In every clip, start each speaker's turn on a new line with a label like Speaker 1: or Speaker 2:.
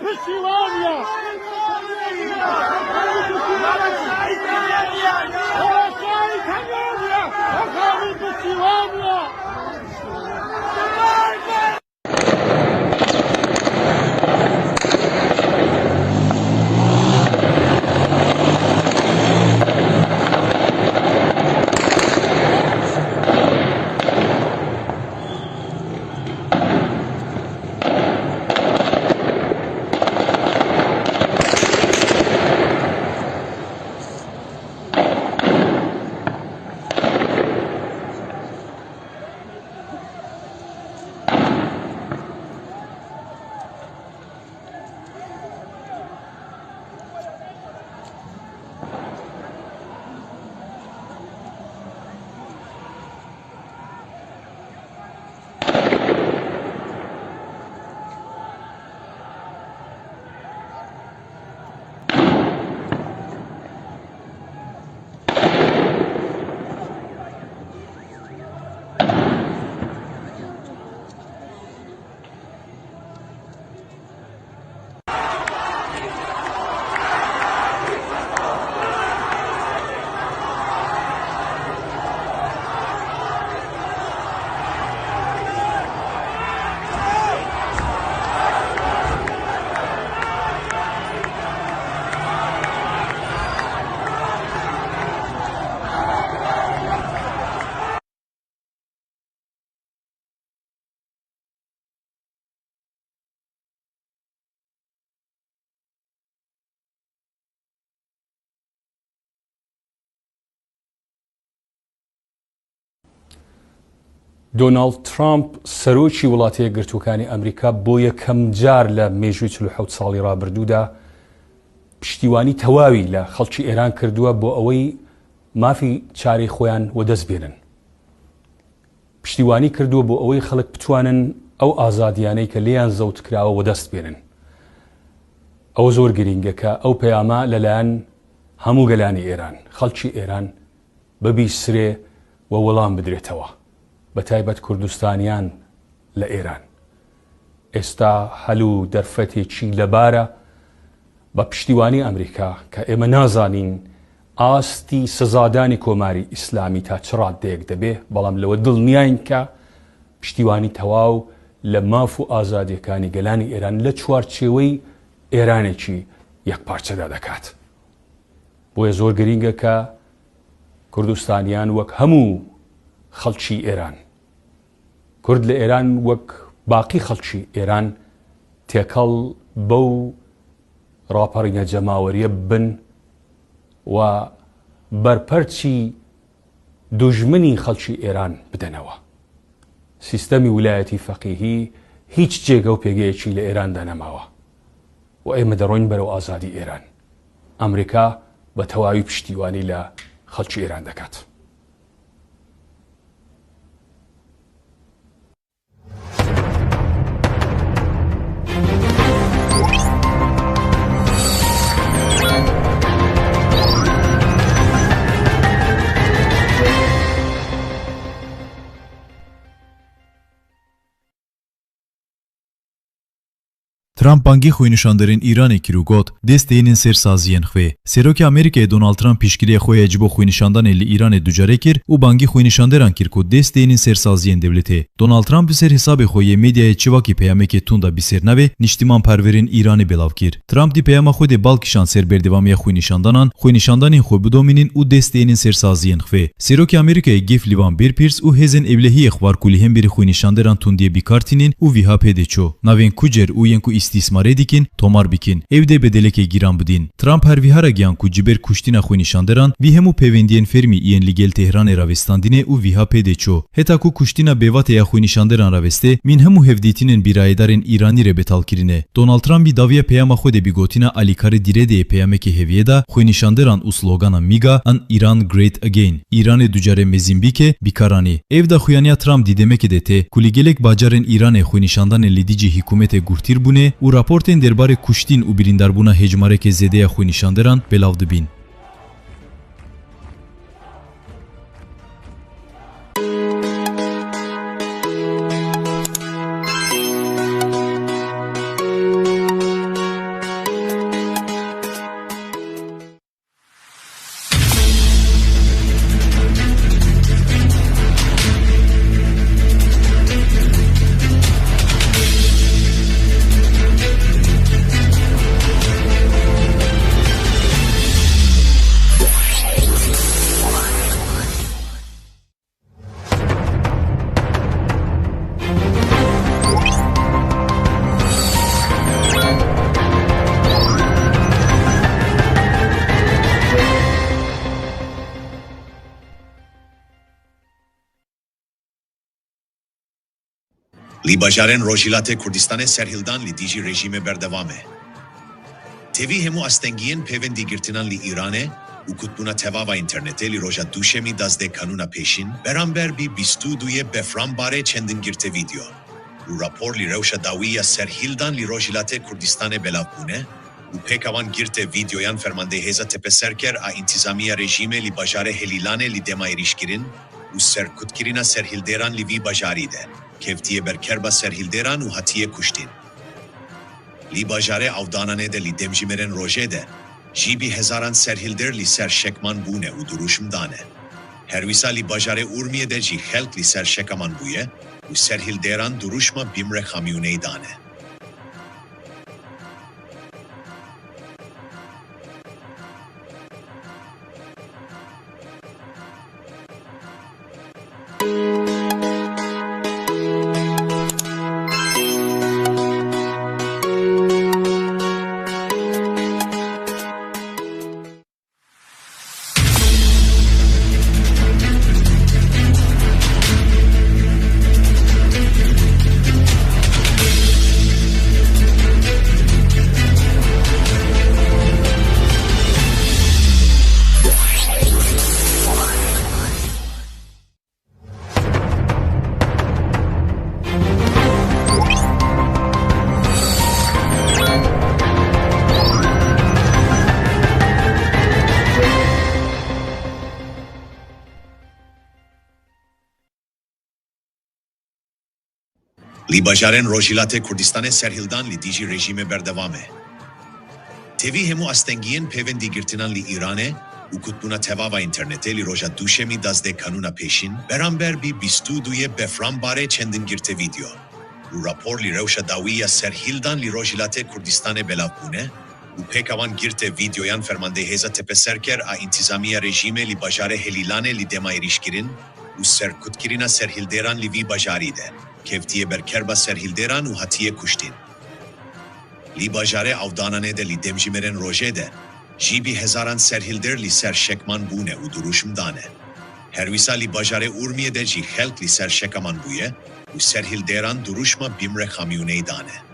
Speaker 1: پشتیوانیە.
Speaker 2: دۆناڵد ترامپ سەرۆکی وڵاتە یەکگرتووەکانی ئەمریکا بۆ یەکەم جار لە مێژووی 47 ساڵی ڕابردوودا پشتیوانی تەواوی لە خەڵکی ئێران کردووە بۆ ئەوەی مافی چارەی خۆیان وەدەست بێنن. پشتیوانی کردووە بۆ ئەوەی خەڵک بتوانن ئەو ئازادیانەی کە لێیان زەوت کراوە وەدەست بێنن. ئەوە زۆر گرینگە کە ئەو پەیامە لەلایەن هەموو گەلانی ئێران، خەڵکی ئێران ببیسرێ و وەڵام بدرێتەوە، بە تایبەت کوردستانیان لە ئێران. ئێستا هەل و دەرفەتێکی لەبارە بە پشتیوانی ئەمریکا کە ئێمە نازانین ئاستی سزادانی کۆماری ئیسلامی تا چ ڕاددەیەک دەبێ، بەڵام لەوە دڵنیاین کە پشتیوانی تەواو لە ماف و ئازادییەکانی گەلانی ئێران لە چوارچێوەی ئێرانێکی یەکپارچەدا دەکات. بۆیە زۆر گرینگە کە کوردستانیان وەک هەموو خەڵکی ئێران، کورد لە ئێران وەک باقی خەڵکی ئێران تێکەڵ بەو ڕاپەڕینە جەماوەریە بن و بەرپەرچی دوژمنی خەڵکی ئێران بدەنەوە. سیستەمی ولایەتی فەقیهی هیچ جێگە و پێگەیەکی لە ئێراندا نەماوە و ئێمە دەڕۆین بەرەو ئازادی ئێران. ئەمریکا بە تەواوی پشتیوانی لە خەڵکی ئێران دەکات.
Speaker 3: Trump bangî xwînişanderên Îranê kir û got, Dest deynin ser saziyên xwe. Serokê Amerîkayê Donald Trump piştgiriya xwe ya ji bo xwînişandanê li Îranê ducare kir û bangî xwînişanderan kir ku dest deynin ser saziyên dewletê. Donald Trump li ser hesabê xwe yê medyayê çivakî peyamekê tund a bi ser navê Niştîmanperwerên Îranê belav kir. Trump di peyama xwe de bal kişand ser berdewamiya xwînişandanan, xwînişandanên xwe bidomînin û dest deynin ser saziyên xwe. Serokê Amerîkayê gef li van berpirs û hêzên ewlehiyê xwar ku li hemberî xwînişanderan tundiyê bikar tînin û wiha pê de çû, Navên kujer û yên ku îstîsmarê dikin, tomar bikin. Ew dê bedelekê gîran bidîn. Trump her wiha re giyan ku ji ber kuştina xwînişanderan, vî hemû pêwendiyên fermî yên li gel Tehranê ravestandine û wiha pê de çû, Heta ku kuştina bêvatê ya xwînişanderan ravestê, mîn hemû hevdîtinên bîrayedarên Îranî re betal kirine. Donald Trump bi dawiya peyama xwe de bi gotina alîkarê dîredeyê peyamekê hêviyê da xwînişanderan û slogana MIGA an Iran Great Again, Îranê ducare mezin bike, bikar anî. Ev daxuyaniya Trump di demekê de tê ku li gelek bajarên Îranê xwînişandanên li dijî hikûmetê gurtîr bûne û raportên derbarê kuştîn û birîndarbûna hejmareke zêde ya xwînişanderan belav dibîn.
Speaker 1: Li bajarên Rojhilatê Kurdistanê serhildan li dijî rejîmê berdewam e. Tevî hemû astengiyên pêwendîgirtinan li Îranê û kutbûna tevava înternetê li roja duşemî dazdeh Kanûna pêşîn beramber bi 22 yê Befranbarê çendin girte vîdyo û rapor li rewşa dawî ya serhildan li Rojhilatê Kurdistanê belav bûne û pêka wan girte vîdyoyan fermandeyê hêza tepeserker a întizamiya rejîmê li bajarê Helîlanê li dema êrîşkirin û serkutkirina serhildêran li vî bajarî de kevtiye ber kerba serhildêran û hatiye kuştin. Li bajarê Avdananê de li demjimêrên rojê de jî bi hezaran serhildêr li ser şekman bûne û dirûşm dane. Herwisa li bajarê Urmiyê de jî xelk li ser şekaman bûye û serhildêran dirûşma Bimre Xamiyûney dane. Li bajarên Rojhilatê Kurdistanê serhildan li dijî rejîmê berdewam e. Tevî hemû astengiyên pêwendîgirtinan li Îranê û kutbûna tevava înternetê li roja duşemî dazdeh Kanûna pêşîn beramber bi 22 yê Befranbarê çendin girte vîdyo û rapor li rewşa dawî ya serhildan li Rojhilatê Kurdistanê belav bûne û pêka wan girte vîdyoyan fermandeyê hêza tepeserker a întizamiya rejîmê li bajarê Helîlanê li dema êrîşkirin û serkutkirina serhildêran li vî bajarî de kevtiye ber kerba serhildêran û hatiye kuştin. Li bajarê Avdananê de li demjimêrên rojê de jî bi hezaran serhildêr li ser şekman bûne û dirûşm dane. Herwisa li bajarê Urmiyê de jî xelk li ser şekaman bûye û serhildêran dirûşma Bimre Xamiyûney dane.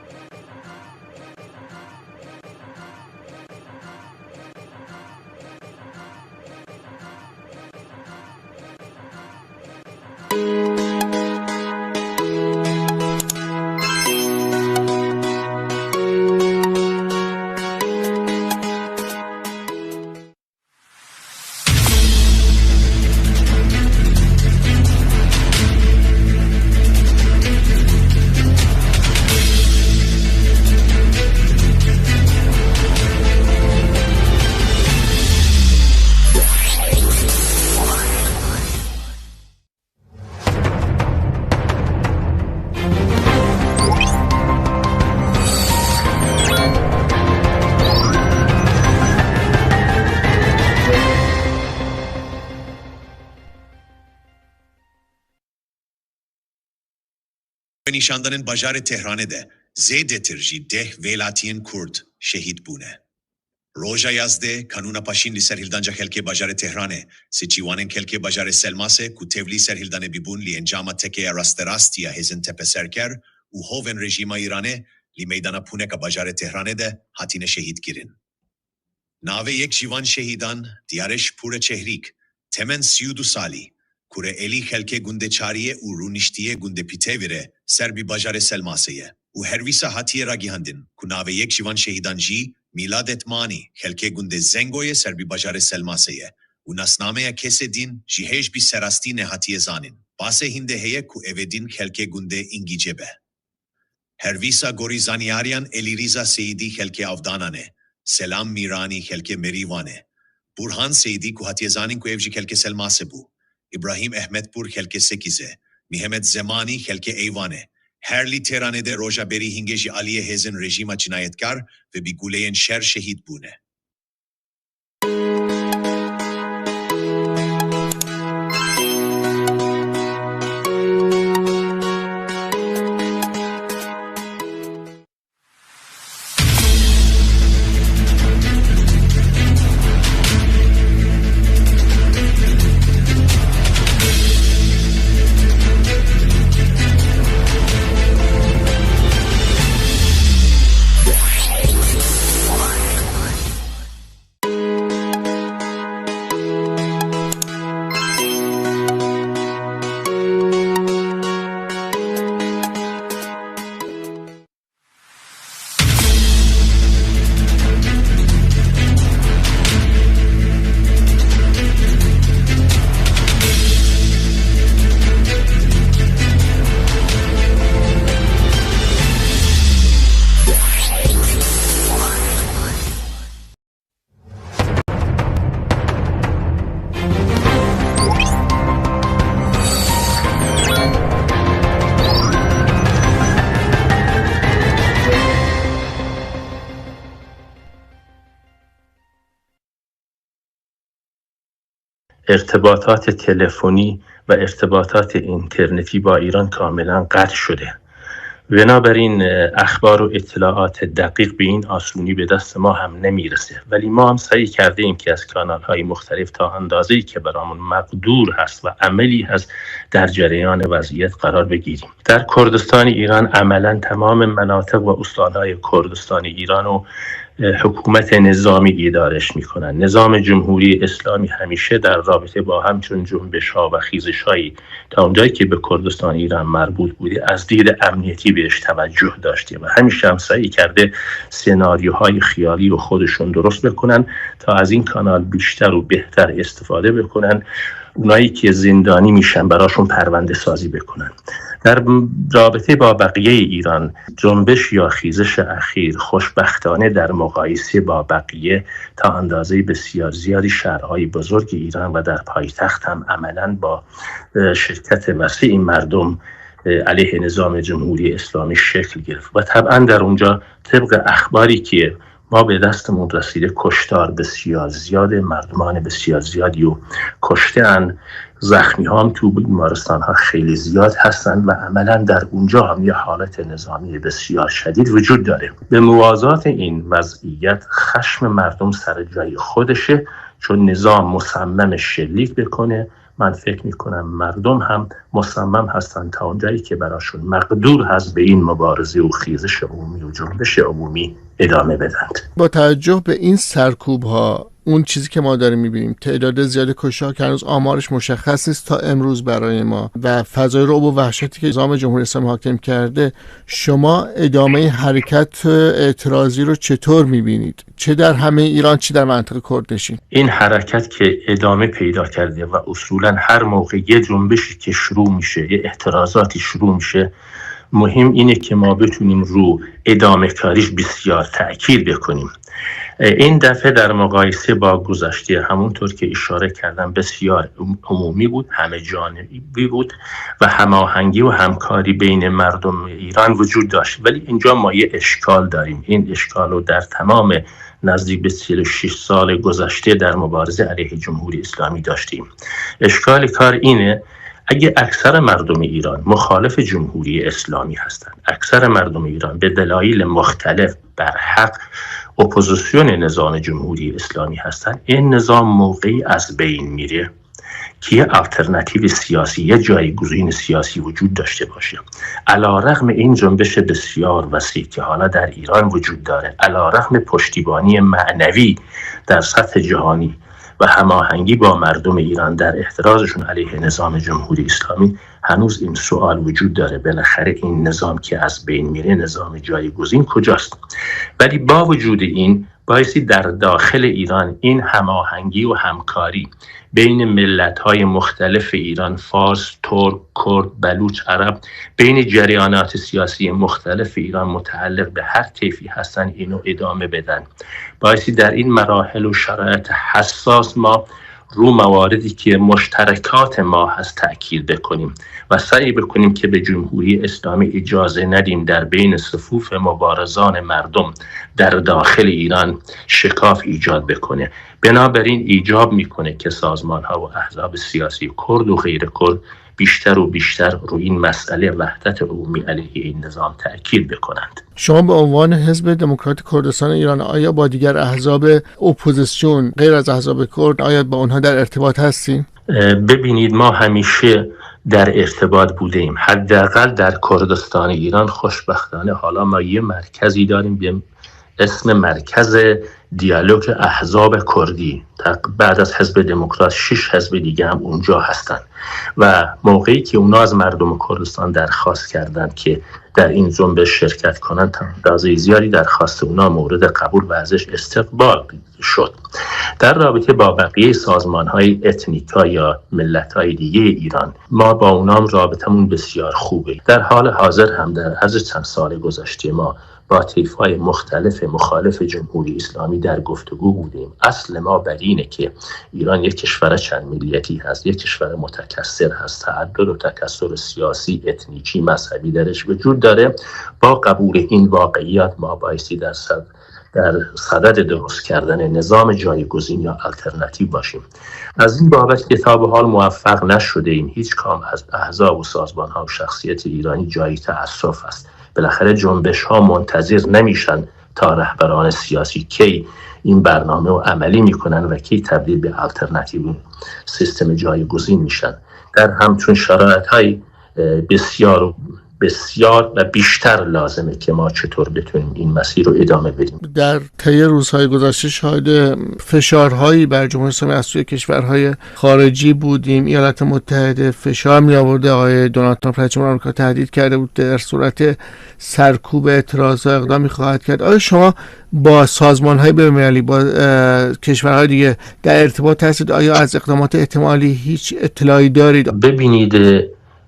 Speaker 1: Nîşandanên bajarê Tehranê de zêdetir jî deh welatiyên Kurd şehîd bûne. Roja yazdeh Kanûna Paşîn li serhildanca xelkê bajarê Tehranê, sê çîwanên xelkê bajarê Selmasê ku tevlî serhildanê bîbûn li encama tekeya rasterast ya hêzên tepeserker û hovên rejîma Îranê li meydana Pûneka bajarê Tehranê de hatine şehîdkirin. Navê yek ji van şehîdan Diyareş Pûre Çehrîk, temen 32 salî, kurê Elî xelkê gundê Çariyê û rûniştiyê gundê Pîtevîrê ser bi bajarê Selmasê ye û herwisa hatiye ragihandin ku navê yek ji van şehîdan jî Mîlad Etmanî xelkê gundê Zengoyê ser bi bajarê Selmasê ye û nasnameya kesê dîn jî hêj bi serastî nehatiye zanîn. Basê hîndê heye ku evê dîn xelkê gundê Îngîcê be. Herwisa gorî zanyariyan Elîrîza Seyîdî xelkê Avdanan e, Selam Mîranî xelkê Merîwan e, Burhan Seyîdî ku hatiye zanîn ku ev jî xelkê Selmasê bû, Îbrahîm Ehmedpûr xelkê Sekîz e, Mihemed Zemanî xelkê Eywan e. Her li Tehranê de roja berî hîngê ji aliyê hêzên rejîma cinayetkar ve bi guleyên şer şehîd bûne.
Speaker 4: ارتباطات تلفنی و ارتباطات اینترنتی با ایران کاملا قطع شده. بنابراین اخبار و اطلاعات دقیق به این آسونی به دست ما هم نمیرسه، ولی ما هم سعی کرده ایم که از کانال های مختلف تا اندازه‌ای که برامون مقدور هست و عملی هست در جریان وضعیت قرار بگیریم. در کردستان ایران عملا تمام مناطق و استان‌های کردستان ایران و حکومت نظامی ادارش میکنن. نظام جمهوری اسلامی همیشه در رابطه با همچون جنبش‌ها و خیزش‌هایی تا اونجایی که به کردستان ایران مربوط بوده از دید امنیتی بهش توجه داشته و همیشه هم سعی کرده سناریوهای خیالی رو خودشون درست بکنن تا از این کانال بیشتر و بهتر استفاده بکنن، اونایی که زندانی میشن براشون پرونده سازی بکنن. در رابطه با بقیه ایران جنبش یا خیزش اخیر خوشبختانه در مقایسه با بقیه تا اندازه بسیار زیادی شهرهای بزرگ ایران و در پایتخت هم عملاً با شرکت وسیع مردم علیه نظام جمهوری اسلامی شکل گرفت و طبعاً در اونجا طبق اخباری که ما به دستمون رسیده کشتار بسیار زیاد، مردمان بسیار زیادی و کشتن، زخمی ها هم تو بیمارستان ها خیلی زیاد هستن و عملا در اونجا هم یه حالت نظامی بسیار شدید وجود داره. به موازات این وضعیت خشم مردم سر جای خودشه، چون نظام مصمم شلیک بکنه. من فکر میکنم مردم هم مصمم هستن تا اونجایی که براشون مقدور هست به این مبارزه و خیزش عمومی و جنبش عمومی ادامه بدند.
Speaker 5: با توجه به این سرکوب ها، اون چیزی که ما داریم میبینیم تعداد زیاد کشته‌ها که هنوز آمارش مشخص نیست تا امروز برای ما و فضای رعب و وحشتی که نظام جمهوری اسلامی حاکم کرده، شما ادامه حرکت اعتراضی رو چطور میبینید؟ چه در همه ایران چه در منطقه کردنشین؟
Speaker 4: این حرکت که ادامه پیدا کرده و اصولا هر موقع یه جنبشی که شروع میشه، یه اعتراضاتی شروع میشه، مهم اینه که ما بتونیم رو ادامه کاریش بسیار تأکید بکنیم. این دفعه در مقایسه با گذشته همونطور که اشاره کردم بسیار عمومی بود، همه جانبی بود و هماهنگی و همکاری بین مردم ایران وجود داشت. ولی اینجا ما یه اشکال داریم. این اشکال رو در تمام نزدیک به 46 سال گذشته در مبارزه علیه جمهوری اسلامی داشتیم. اشکال کار اینه اگه اکثر مردم ایران مخالف جمهوری اسلامی هستند، اکثر مردم ایران به دلایل مختلف بر حق اپوزیسیون نظام جمهوری اسلامی هستند، این نظام موقعی از بین میره که یه آلترناتیو سیاسی، یه جایگزین سیاسی وجود داشته باشه. علی رغم این جنبش بسیار وسیع که حالا در ایران وجود داره، علی رغم پشتیبانی معنوی در سطح جهانی و هماهنگی با مردم ایران در اعتراضشون علیه نظام جمهوری اسلامی، هنوز این سوال وجود داره بالاخره این نظام که از بین میره، نظام جایگزین کجاست؟ ولی با وجود این بایستی در داخل ایران این هماهنگی و همکاری بین ملت‌های مختلف ایران، فارس، ترک، کرد، بلوچ، عرب، بین جریانات سیاسی مختلف ایران متعلق به هر طیفی هستن اینو ادامه بدن. بایستی در این مراحل و شرایط حساس ما رو مواردی که مشترکات ما هست تأکید بکنیم و سعی بکنیم که به جمهوری اسلامی اجازه ندیم در بین صفوف مبارزان مردم در داخل ایران شکاف ایجاد بکنه. بنابراین ایجاب میکنه که سازمان‌ها و احزاب سیاسی کرد و غیر کرد بیشتر و بیشتر روی این مسئله وحدت عمومی علیه این نظام تأکید بکنند.
Speaker 5: شما به عنوان حزب دموکرات کردستان ایران آیا با دیگر احزاب اپوزیسیون غیر از احزاب کرد آیا با آنها در ارتباط هستیم؟
Speaker 4: ما همیشه در ارتباط بودیم. حداقل در کردستان ایران خوشبختانه حالا ما یه مرکزی داریم به اسم مرکز دیالوگ احزاب کردی. بعد از حزب دموکرات 6 حزب دیگه هم اونجا هستن و موقعی که اونا از مردم کردستان درخواست کردند که در این جنبش شرکت کنند، تا اندازه زیادی درخواست اونا مورد قبول و ازش استقبال شد. در رابطه با بقیه سازمان‌های اتنیکا یا ملت‌های دیگه ایران، ما با اونا هم رابطمون بسیار خوبه. در حال حاضر هم در عرض چند سال گذشته ما با طیف‌های مختلف مخالف جمهوری اسلامی در گفتگو بودیم. اصل ما بر اینه که ایران یک کشور چند ملیتی هست، یک کشور متکثر هست، تعدد و تکثر سیاسی، اتنیکی، مذهبی درش وجود داره. با قبول این واقعیت ما بایستی در در صدد درست کردن نظام جایگزین یا آلترناتیو باشیم. از این بابت که تا به حال موفق نشده ایم هیچ کام از احزاب و سازمان ها و شخصیت ایرانی جایی تأسف است. بالاخره جنبش ها منتظر نمیشن تا رهبران سیاسی کی این برنامه رو عملی میکنن و کی تبدیل به آلترناتیو سیستم جایگزین میشن. در همچون شرایط های بسیار بسیار و بیشتر لازمه که ما چطور بتونیم این مسیر رو ادامه بدیم.
Speaker 5: در طی روزهای گذشته شاهد فشارهایی بر جمهوری اسلامی از سوی کشورهای خارجی بودیم. ایالات متحده فشار می آورده، آقای دونالد ترامپ رئیس جمهور آمریکا تهدید کرده بود در صورت سرکوب اعتراض اقدامی خواهد کرد. آیا شما با سازمان‌های بین‌المللی، با کشورهای دیگه در ارتباط هستید؟ آیا از اقدامات احتمالی هیچ اطلاعی دارید؟
Speaker 4: ببینید،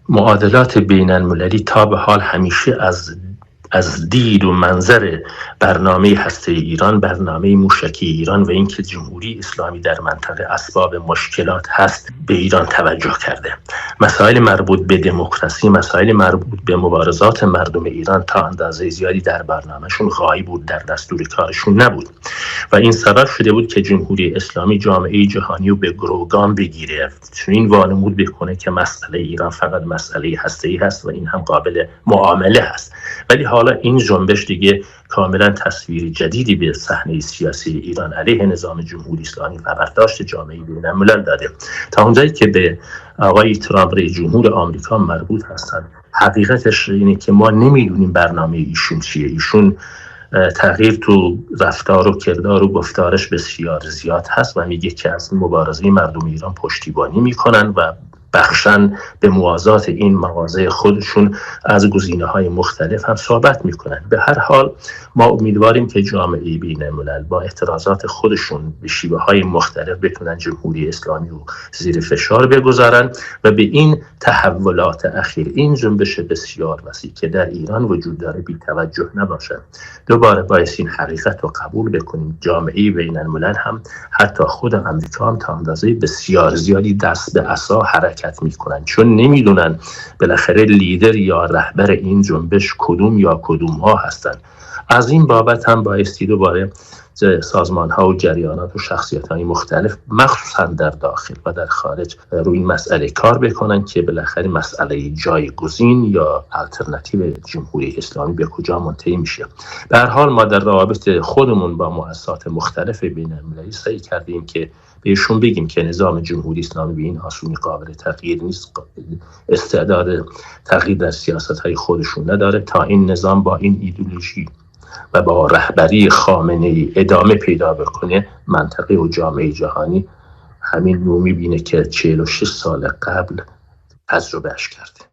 Speaker 4: معادلات بین المللی تا به حال همیشه از دید و منظر برنامه هسته ایران، برنامه موشکی ایران و اینکه جمهوری اسلامی در منطقه اسباب مشکلات هست به ایران توجه کرده. مسائل مربوط به دموکراسی، مسائل مربوط به مبارزات مردم ایران تا اندازه زیادی در برنامهشون غایب بود، در دستور کارشون نبود و این سبب شده بود که جمهوری اسلامی جامعه جهانی رو به گروگان بگیره، چنین وانمود بکنه که مسئله ایران فقط مسئله هسته‌ای هست و این هم قابل معامله هست. ولی حالا این جنبش دیگه کاملا تصویر جدیدی به صحنه سیاسی ایران علیه نظام جمهوری اسلامی و برداشت جامعه بین‌الملل داده. تا اونجایی که به آقای ترامپ رئیس جمهور آمریکا مربوط هستند، حقیقتش اینه که ما نمیدونیم برنامه ایشون چیه. ایشون تغییر تو رفتار و کردار و گفتارش بسیار زیاد هست و میگه که از مبارزه مردم ایران پشتیبانی میکنن و بخشن به موازات این مواضع خودشون از گزینه‌های مختلف هم صحبت میکنن. به هر حال ما امیدواریم که جامعه بین‌الملل با اعتراضات خودشون به شیوه‌های مختلف بتونن جمهوری اسلامی رو زیر فشار بگذارن و به این تحولات اخیر، این جنبش بسیار وسیع که در ایران وجود داره، بی‌توجه نباشن. دوباره باید این حقیقت رو قبول بکنیم، جامعه بین‌الملل هم حتی خود آمریکا هم تا اندازه بسیار زیادی دست به عصا حرکت میکنن، چون نمیدونن بالاخره لیدر یا رهبر این جنبش کدوم یا کدوم ها هستن. از این بابت هم بایستی دوباره سازمان ها و جریانات و شخصیت های مختلف مخصوصا در داخل و در خارج روی این مسئله کار بکنن که بالاخره مسئله جایگزین یا آلترناتیو جمهوری اسلامی به کجا منتهی میشه. به هر حال ما در روابط خودمون با مؤسسات مختلف بین المللی سعی کردیم که بهشون بگیم که نظام جمهوری اسلامی به این آسونی قابل تغییر نیست، استعداد تغییر در سیاست‌های خودشون نداره. تا این نظام با این ایدئولوژی و با رهبری خامنه‌ای ادامه پیدا بکنه، منطقه و جامعه جهانی همین رو می‌بینه که 46 سال قبل تجربهش کرده.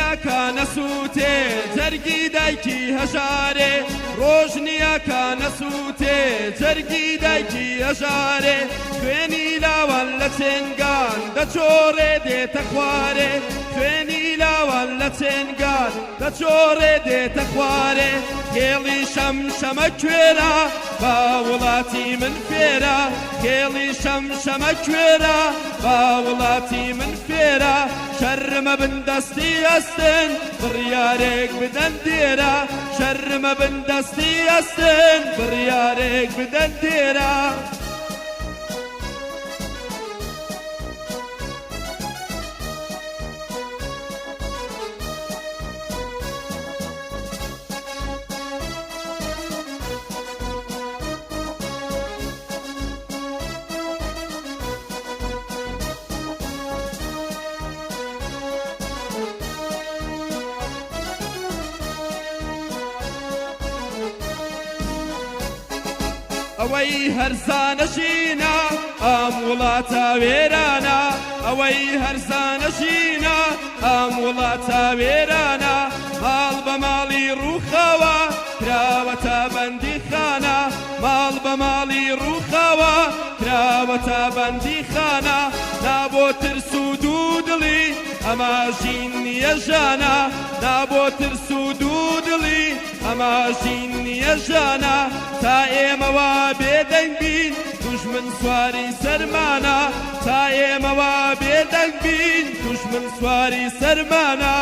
Speaker 6: نییە کە نەسووتێ جەرگی دایکی هەژارێ ڕۆژ نییە کە نەسووتێ جەرگی دایکی هەژارێ خوێنی لاوان لە چێنگان دەچۆڕێ دێتە خوارێ خوێنی لاوان لە چێنگان دەچۆڕێ دێتە خوارێ خێڵی شەمشەمە کوێرە با وڵاتی من فێرە خێڵی شەمشەمە کوێرە با وڵاتی من فێرە شەرمە بن دەستی ئەستن بڕیارێک بدەن دێرە شەرمە بن دەستی ئەستن بڕیارێک بدەن دێرە. ئەوەی هەرزانە ژینە ئەم وڵاتە وێرانە ئەوەی هەرزانە ژینە ئەم وڵاتە وێرانە ماڵ بە ماڵی ڕووخاوە کراوەتە بەندیخانە ماڵ بە ماڵی ڕووخاوە کراوەتە بەندیخانە نا بۆ ترس و دوو دڵی ئەمە ژین نییە ژانە نا بۆ ترس و دوو دڵی ئەمە ژین نییە ژانە تا ئێمە وا بێدەنگ بین دوژمن سواری سەرمانە تا ئێمە وا بێدەنگ بین دوژمن سواری سەرمانە.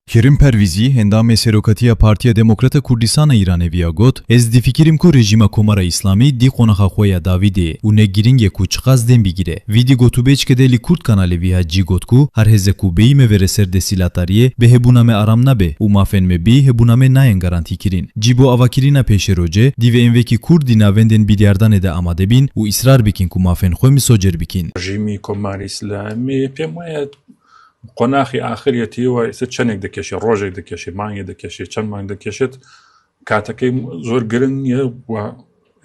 Speaker 3: Kerim Pervîzî, endamê Serokatiya Partiya Demokrata Kurdistana Îranê viya got, Ez difikirîm ku rejîma Komara Îslamî dî qonaxa xwe ya dawî de ye û ne girîng e ku çiqas dem bigire. Vî dî gotûbêj kede li Kurd Kanalê viha cî got ku her hêzek ku bêyî me vere ser desîlatariyê bi hebûna me aram nabe û mafên me bêyî hebûna me nayên garantîkirin. Cî bo avakirina pêşerojê, dîvê em vekî Kurd di navendên biryardanê de amade bîn û îsrar bikîn ku mafên xwe misocer bikîn.
Speaker 7: Rejîmî Komara Îslamî pêm waye قۆناخی ئاخریەتی و ئێستا چەندێک دەکێشێت ڕۆژێک دەکێشێت مانگێ دەکێشێت چەند مانگ دەکێشێت کاتەکەی زۆر گرنگ نییە و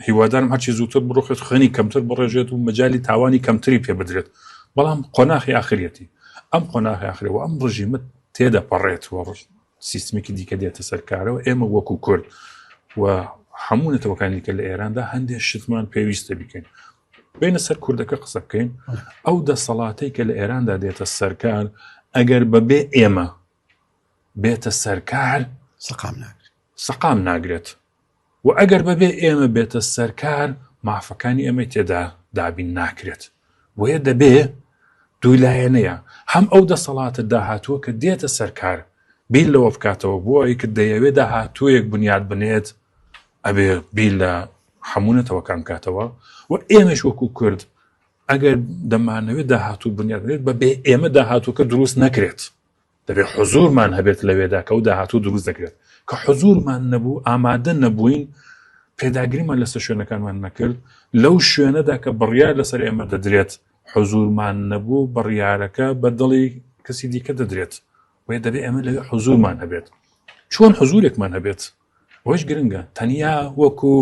Speaker 7: هیوادارم هەرچی زووتر بڕوخێت خوێنی کەمتر بڕێژێت و مەجای تاوانی کەمتری پێ بدرێت بەڵام قۆناخی ئاخریەتی ئەم قۆناخی ئاخرەوە ئەم ڕژیمە تێدەپەڕێت و ڕژ سیستمێکی دیکە دێتە سەرکارەوە ئێمە وەکو کورد و هەموو نەتەوەکانی کە لە ئێراندا هەندێک شتمان پێویستە بیکەین بینە سەر کوردەکە قسە بکەین ئەو دەسەڵاتەی کە لە ئێراندا دێتە سەرکار ئەگەر بەبێ ئێمە بێتە سەرکار
Speaker 8: سەقام ناگرێت
Speaker 7: سەقام ناگرێت و ئەگەر بەبێ ئێمە بێتە سەرکار مافەکانی ئێمەی تێدا دابین ناکرێت بۆیە دەبێ دوولایەنەیە هەم ئەو دەسەڵاتە داهاتووە کە دێتە سەرکار بیر لەوە بکاتەوە بۆ ئەوەی کە دەیەوێت داهاتوویەک بنیات بنێت ئەبێ بیر لە هەموو نەتەوەکان بکاتەوە و ئێمەش وەکو کورد ئەگەر دەمانەوێت داهاتوو بنیات بنێت بە بێ ئێمە داهاتووەکە دروست نەکرێت دەبێت حزورمان هەبێت لەوێدا کە ئەو داهاتوو دروست دەکرێت کە حزورمان نەبوو ئامادە نەبووین پێداگریمان لەسەر شوێنەکانمان نەکرد لەو شوێنەدا کە بڕیار لەسەر ئێمە دەدرێت حزورمان نەبوو بڕیارەکە بە دڵی کەسی دیکە دەدرێت وێ دەبێت ئێمە لەوێ حزورمان هەبێت چۆن حزورێکمان هەبێت ئەوەش گرنگە تەنیا وەکو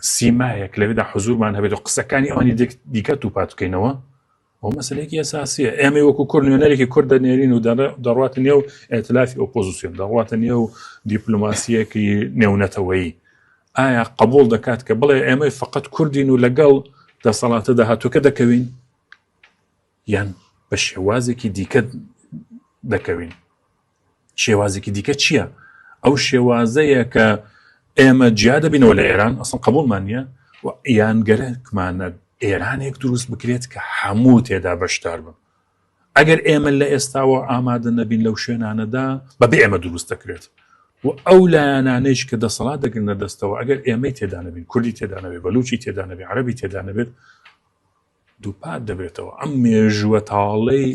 Speaker 7: سیمایەک لەوێدا حزورمان هەبێت و قسەکانی ئەوانی دیکە دووپات بکەینەوە ئەو مەسلەیەکی ئەساسیە ئێمە وەکو کورد نوێنەرێکی کورد دەنێرین و دەڕواتە نێو ئەتلافی ئۆپۆزیسیۆن دەڕواتە نێو دیپلۆماسیەکی نێونەتەوەیی ئایا قبول دەکات کە بڵێ ئێمە فقط کوردین و لەگەڵ دەسەڵاتە داهاتوەکە دەکەوین یان بە شێوازێکی دیکە دەکەوین شێوازێکی دیکە چییە؟ ئەو شێوازەیە کە ئێمە جیا دەبینەوە لە ئێران ئەسڵ قبولمان نییە و یان گەرەکمانە ئێرانێک دروست بکرێت کە هەموو تێدا بەشدار بن ئەگەر ئێمە لە ئێستاوە ئامادە نەبین لەو شوێنانەدا بەبێ ئێمە دروست دەکرێت و ئەو لایەنانەیش کە دەسەڵات دەگرنە دەستەوە ئەگەر ئێمەی تێدا نەبین کوردی تێدا نەبێت بەلوچی تێدا نەبێت عەرەبی تێدا نەبێت. دووپات دەبێتەوە ئەم مێژووە تاڵەی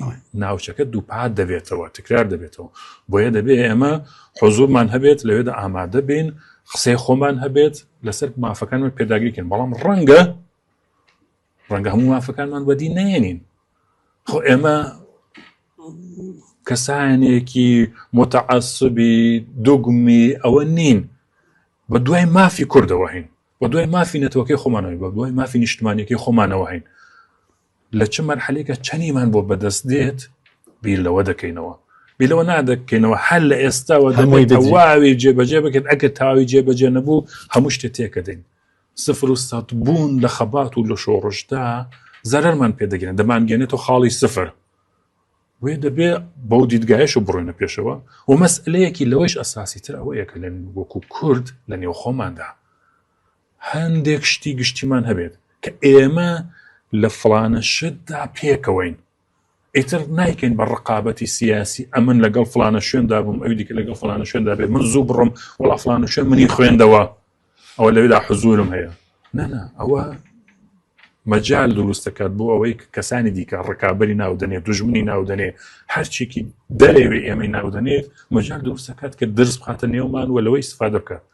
Speaker 7: ناوچەکە دووپات دەبێتەوە تکرار دەبێتەوە بۆیە دەبێ ئێمە حزوورمان هەبێت لەوێدا ئامادە بین قسەی خۆمان هەبێت لەسەر مافەکانمان پێداگریکەن بەڵام ڕەنگە ڕەنگە هەموو مافەکانمان بەدی نێنین خۆ ئێمە کەسانێکی متعسبی دوگمی ئەوە نین بە دوای مافی کوردەوە هەین بە دوای مافی نەتەوەکەی خۆمانەوەی بە دوای مافی نیشتمانیەکەی خۆمانەوە هەین لە چ مەرحەلێکە چەنیمان بۆ بەدەست دێت بیر لەوە دەکەینەوە بیر لەوە نادەکەینەوە هەر لە ئێستاوە هەمووی تەواوی جێبەجێ بکرێت ئەگەر تاوی جێبەجێ نەبوو هەموو شتێ تێکەدەین سفر و سەد بوون لە خەبات و لە شۆڕشدا زەرەرمان پێدەگەێن دەمانگەێنێتەوە خاڵی سفر وێ دەبێ بەو دیدگایش و بڕۆینە پێشەوە و مەسئلەیەکی لەوەیش ئەساسی تر ئەوەیە کە لە وەکو کورد لە نێو خۆماندا هەندێک شتی گشتیمان هەبێت کە ئێمە لە فڵانە شتدا پێکەوەین ئیتر نایکەین بە ڕقابەتی سیاسی ئەمن لەگەڵ فلانە شوێندا بووم ئەوی دیکە لەگەڵ فلانە شوێندا بێت من زوو بڕم وڵا فلانە شوێن منی خوێندەوە ئەوە لەوێدا حزورم هەیە نەنا ئەوە مەجال دروست دەکات بۆ ئەوەی کە کەسانی دیکە ڕکابەری ناو دەنێ دوژمنی ناو دەنێ هەرچێکی دەرەوێ ئێمەی ناو دەنێت مەجال دروست دەکات کە درز بخاتە نێومان و لەوەی استفادە بکات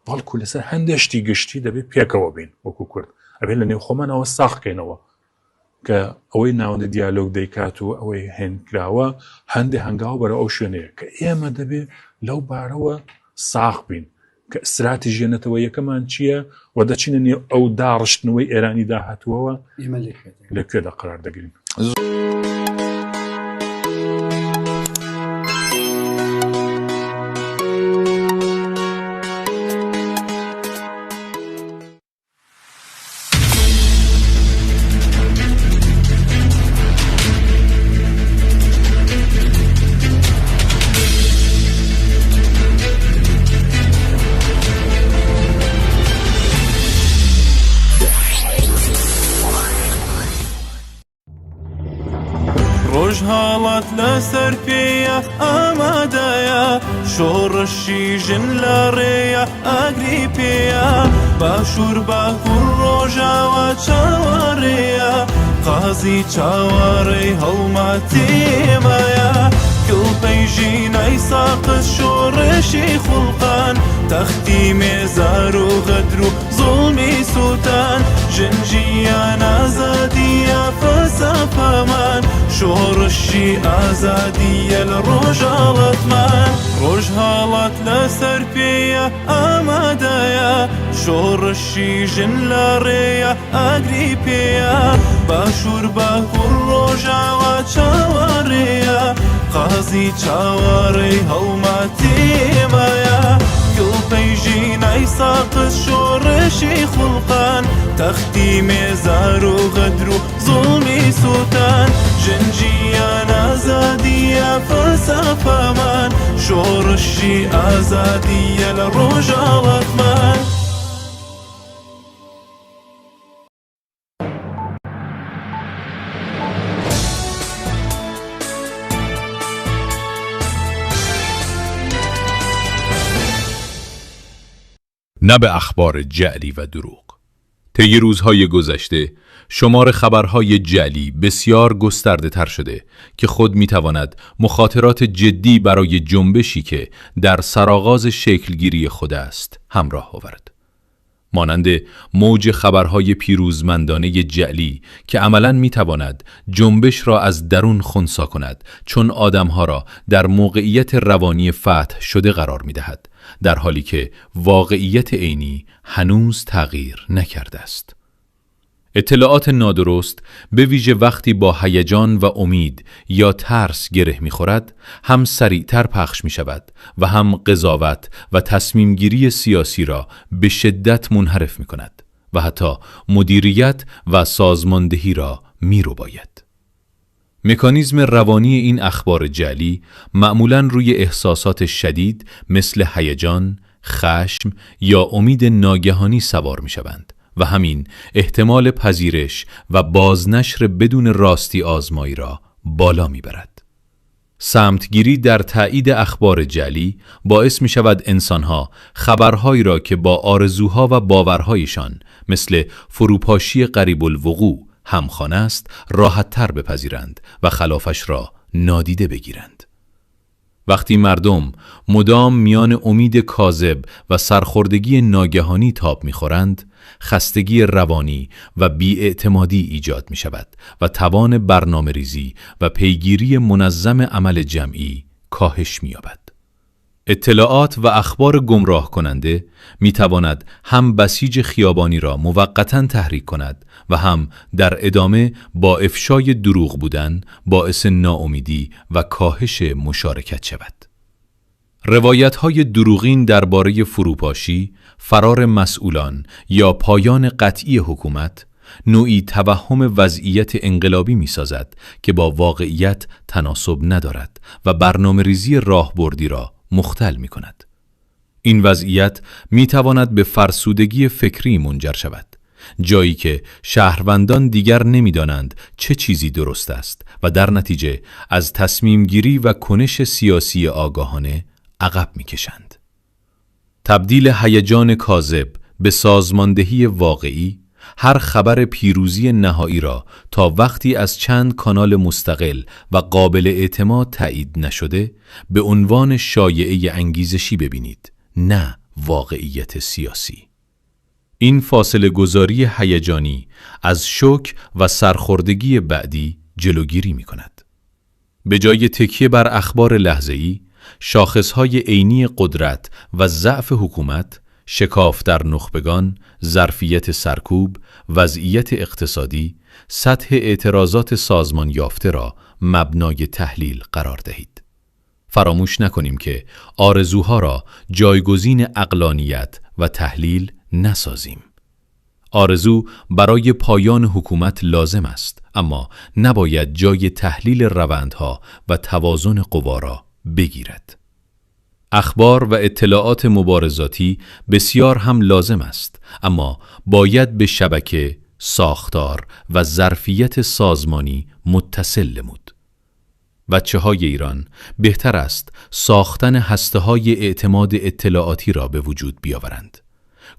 Speaker 7: بەڵکو لەسەر هەندێک شتی گشتی دەبێت پێکەوە بین وەکو کورد ئەبێت لە نێو خۆمانەوە ساخکەینەوە کە ئەوەی ناوەندی دیالۆگ دەیکات و ئەوەی هێنکراوە هەندێک هەنگاو بەرە ئەو شوێنەیە کە ئێمە دەبێت لەو بارەوە ساغ بین کە ئیستراتیژیە نەتەوەیەکەمان چییە و دەچینە نێو ئەو داڕشتنەوەی ئێرانی داهاتووەوە لە کوێدا قرار دەگرین.
Speaker 6: ڕۆژهەڵات لەسەر پێیە ئامادەیە شۆڕشی ژن لە ڕێیە ئاگری پێیە باشوور باکوور ڕۆژاوا چاوەڕێیە قازی چاوەڕێی هەڵمەتێمایە کڵپەی ژینای ساقز شۆڕشی خوڵقان تەختی مێزار و غەدر و زوڵمی سووتان ژن ژیان ئازادیە فەلسەفەمان شۆڕشی ئازادیە لە ڕۆژهەڵاتمان ڕۆژهەڵات لەسەر پێیە ئامادەیە شۆڕشی ژن لە ڕێیە ئاگری پێیە باشوور باکوور ڕۆژاوا چاوەڕێیە قازی چاوەڕێی هەڵمەتێمایە کڵپەی ژینای ساقز شۆڕشی خوڵقان تەختی مێزار و غەدر و زوڵمی سووتان ژن ژیان ئازادیە فەلسەفەمان شۆڕشی ئازادیە لە ڕۆژهەڵاتمان.
Speaker 8: نه به اخبار جعلی و دروغ. طی روزهای گذشته شمار خبرهای جعلی بسیار گسترده تر شده که خود میتواند مخاطرات جدی برای جنبشی که در سرآغاز شکلگیری خود است همراه آورد. مانند موج خبرهای پیروزمندانه جعلی که عملا میتواند جنبش را از درون خنثی کند چون آدمها را در موقعیت روانی فتح شده قرار میدهد در حالی که واقعیت عینی هنوز تغییر نکرده است. اطلاعات نادرست به ویژه وقتی با هیجان و امید یا ترس گره میخورد هم سریعتر پخش می شود و هم قضاوت و تصمیم گیری سیاسی را به شدت منحرف می کند و حتی مدیریت و سازماندهی را می رباید. مکانیزم روانی این اخبار جعلی معمولاً روی احساسات شدید مثل هیجان، خشم یا امید ناگهانی سوار می‌شوند و همین احتمال پذیرش و بازنشر بدون راستی آزمایی را بالا می‌برد. سمتگیری در تایید اخبار جعلی باعث می‌شود انسان‌ها خبرهایی را که با آرزوها و باورهایشان مثل فروپاشی قریب الوقوع همخانه است راحتتر بپذیرند و خلافش را نادیده بگیرند. وقتی مردم مدام میان امید کاذب و سرخوردگی ناگهانی تاب میخورند، خستگی روانی و بیاعتمادی ایجاد می شود و توان برنامه ریزی و پیگیری منظم عمل جمعی کاهش می یابد. اطلاعات و اخبار گمراه کننده می تواند هم بسیج خیابانی را موقتا تحریک کند و هم در ادامه با افشای دروغ بودن باعث ناامیدی و کاهش مشارکت شود. روایت های دروغین درباره فروپاشی، فرار مسئولان یا پایان قطعی حکومت نوعی توهم وضعیت انقلابی می سازد که با واقعیت تناسب ندارد و برنامه ریزی راهبردی را مختل می کند. این وضعیت می تواند به فرسودگی فکری منجر شود. جایی که شهروندان دیگر نمیدانند چه چیزی درست است و در نتیجه از تصمیم گیری و کنش سیاسی آگاهانه عقب میکشند. تبدیل هیجان کاذب به سازماندهی واقعی هر خبر پیروزی نهایی را تا وقتی از چند کانال مستقل و قابل اعتماد تایید نشده به عنوان شایعه انگیزشی ببینید، نه واقعیت سیاسی. این فاصله گذاری هیجانی از شوک و سرخوردگی بعدی جلوگیری می کند. به جای تکیه بر اخبار لحظه‌ای، شاخصهای عینی قدرت و ضعف حکومت، شکاف در نخبگان، ظرفیت سرکوب، وضعیت اقتصادی، سطح اعتراضات سازمان یافته را مبنای تحلیل قرار دهید. فراموش نکنیم که آرزوها را جایگزین عقلانیت و تحلیل نسازیم. آرزو برای پایان حکومت لازم است، اما نباید جای تحلیل روندها و توازن قوا را بگیرد. اخبار و اطلاعات مبارزاتی بسیار هم لازم است، اما باید به شبکه، ساختار و ظرفیت سازمانی متصل نمود. بچه های ایران بهتر است ساختن هسته های اعتماد اطلاعاتی را به وجود بیاورند.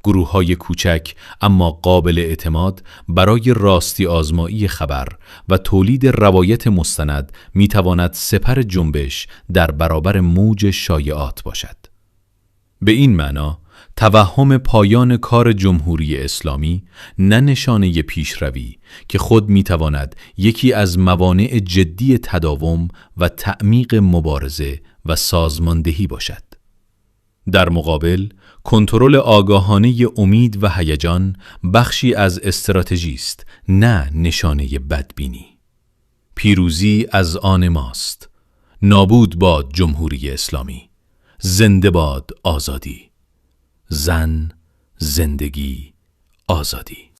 Speaker 8: گروه های کوچک اما قابل اعتماد برای راستی آزمایی خبر و تولید روایت مستند می تواند سپر جنبش در برابر موج شایعات باشد. به این معنا توهم پایان کار جمهوری اسلامی نه نشانه پیشروی که خود می تواند یکی از موانع جدی تداوم و تعمیق مبارزه و سازماندهی باشد. در مقابل، کنترل آگاهانه امید و هیجان بخشی از استراتژی است، نه نشانه بدبینی. پیروزی از آن ماست. نابود باد جمهوری اسلامی. زنده باد آزادی. زن، زندگی، آزادی.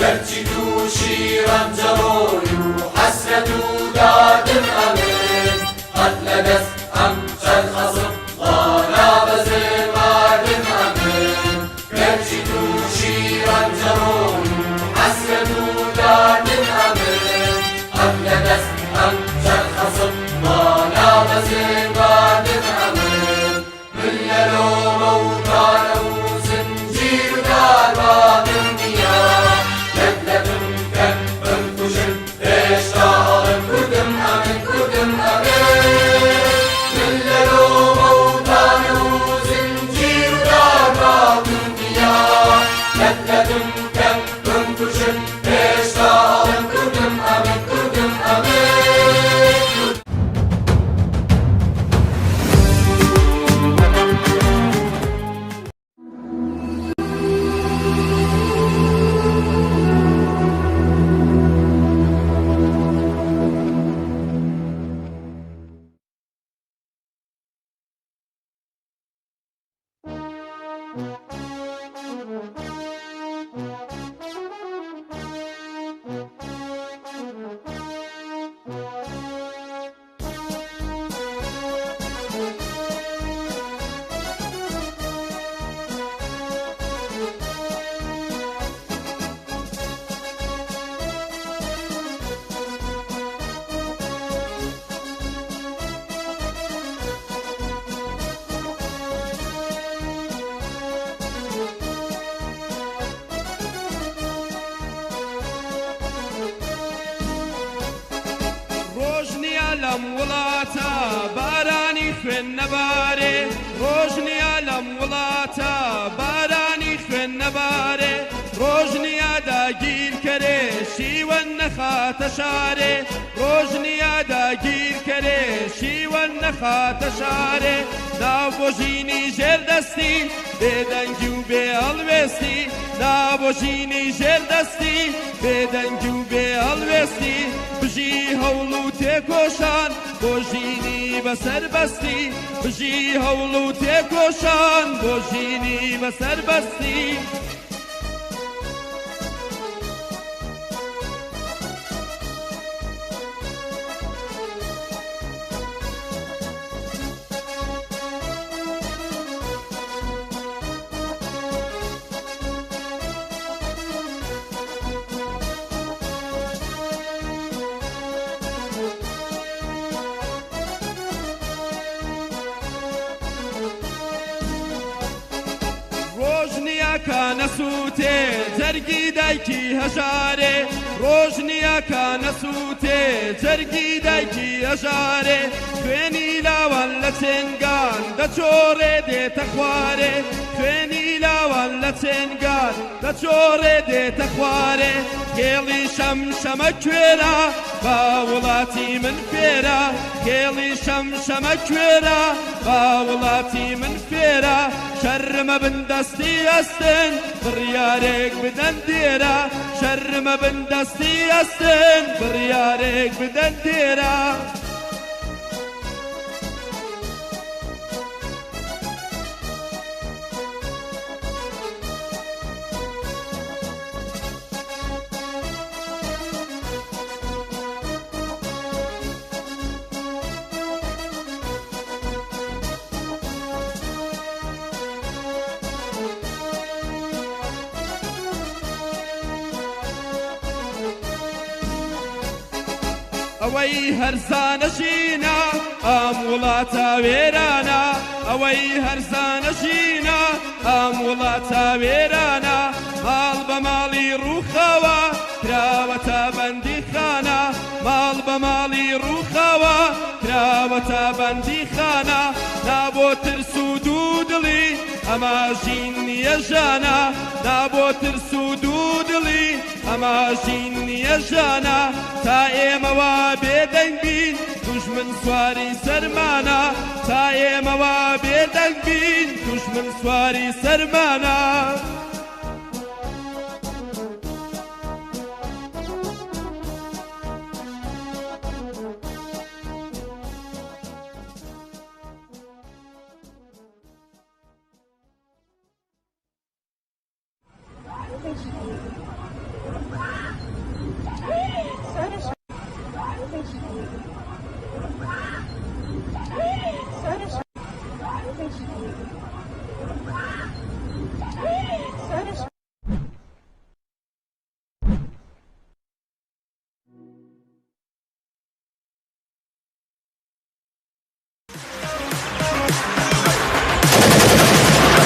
Speaker 9: گەرچی تووشی ڕەنجەڕۆی و حەسرەت و داردم ئەمن قەت لە دەست ئەم چەرخە سپڵە نابەزم ماردم ئەمن گەرچی تووشی ڕەنجەڕۆی و حەسرەت و داردم ئەمن قەت لە دەست ئەم چەرخە سپڵە نابەزم ماردم ئەمن من لە لۆمە و تانە و زنجیر و دارباتم نییە لەت لەتم کەن بمکوژن هێشتا ئەڵێم کوردم ئەمن کوردم ئەمن من لە لۆمە و تانە و زنجیر و دارباتم نییە لەت لەتم کەن بمکوژن هێشتا ئەڵێم کوردم ئەمن کوردم ئەمن.
Speaker 6: ڕۆژ نییە لەم وڵاتە بارانی خوێن نەبارێ ڕۆژ نییە لەم وڵاتە بارانی خوێن نەبارێ ڕۆژ نییە داگیرکەرێ شیوەن نەخاتە شارێ ڕۆژ نییە داگیرکەرێ شیوەن نەخاتە شارێ ناو بۆ ژینی ژێر دەستی بێدەنگی و بێ هەڵوێستی نا بۆ ژینی ژێر دەستی بێدەنگی و بێ هەڵوێستی بژی هەوڵ و تێکۆشان بۆ ژینی بەسەربەستی بژی هەوڵ و تێکۆشان بۆ ژینی بەسەربەستی. ڕۆژ نییە کە نەسووتێ جەرگی دایکی هەژارێ ڕۆژ نییە کە نەسووتێ جەرگی دایکی هەژارێ خوێنی لاوان لە چێنگان دەچۆڕێ دێتە خوارێ خوێنی لاوان لە چێنگان دەچۆڕێ دێتە خوارێ خێڵی شەمشەمە کوێرە با وڵاتی من فێرە خێڵی شەمشەمە کوێرە با وڵاتی من فێرە شەرمە بن دەستی ئەستن بڕیارێک بدەن دێرە شەرمە بن دەستی ئەستن بڕیارێک بدەن دێرە. ئەوەی هەرزانە ژینە ئەم وڵاتە وێرانە ئەوەی هەرزانە ژینە ئەم وڵاتە وێرانە ماڵ بە ماڵی ڕووخاوە کراوەتە بەندیخانە ماڵ بە ماڵی ڕووخاوە کراوەتە بەندیخانە نا بۆ ترس و دوو دڵی ئەمە ژین نییە ژانە نا بۆ ترس و دوو دڵی ئەمە ژین نییە ژانە تا ئێمە وا بێدەنگ بین دوژمن سواری سەرمانە تا ئێمە وا بێدەنگ بین دوژمن سواری سەرمانە.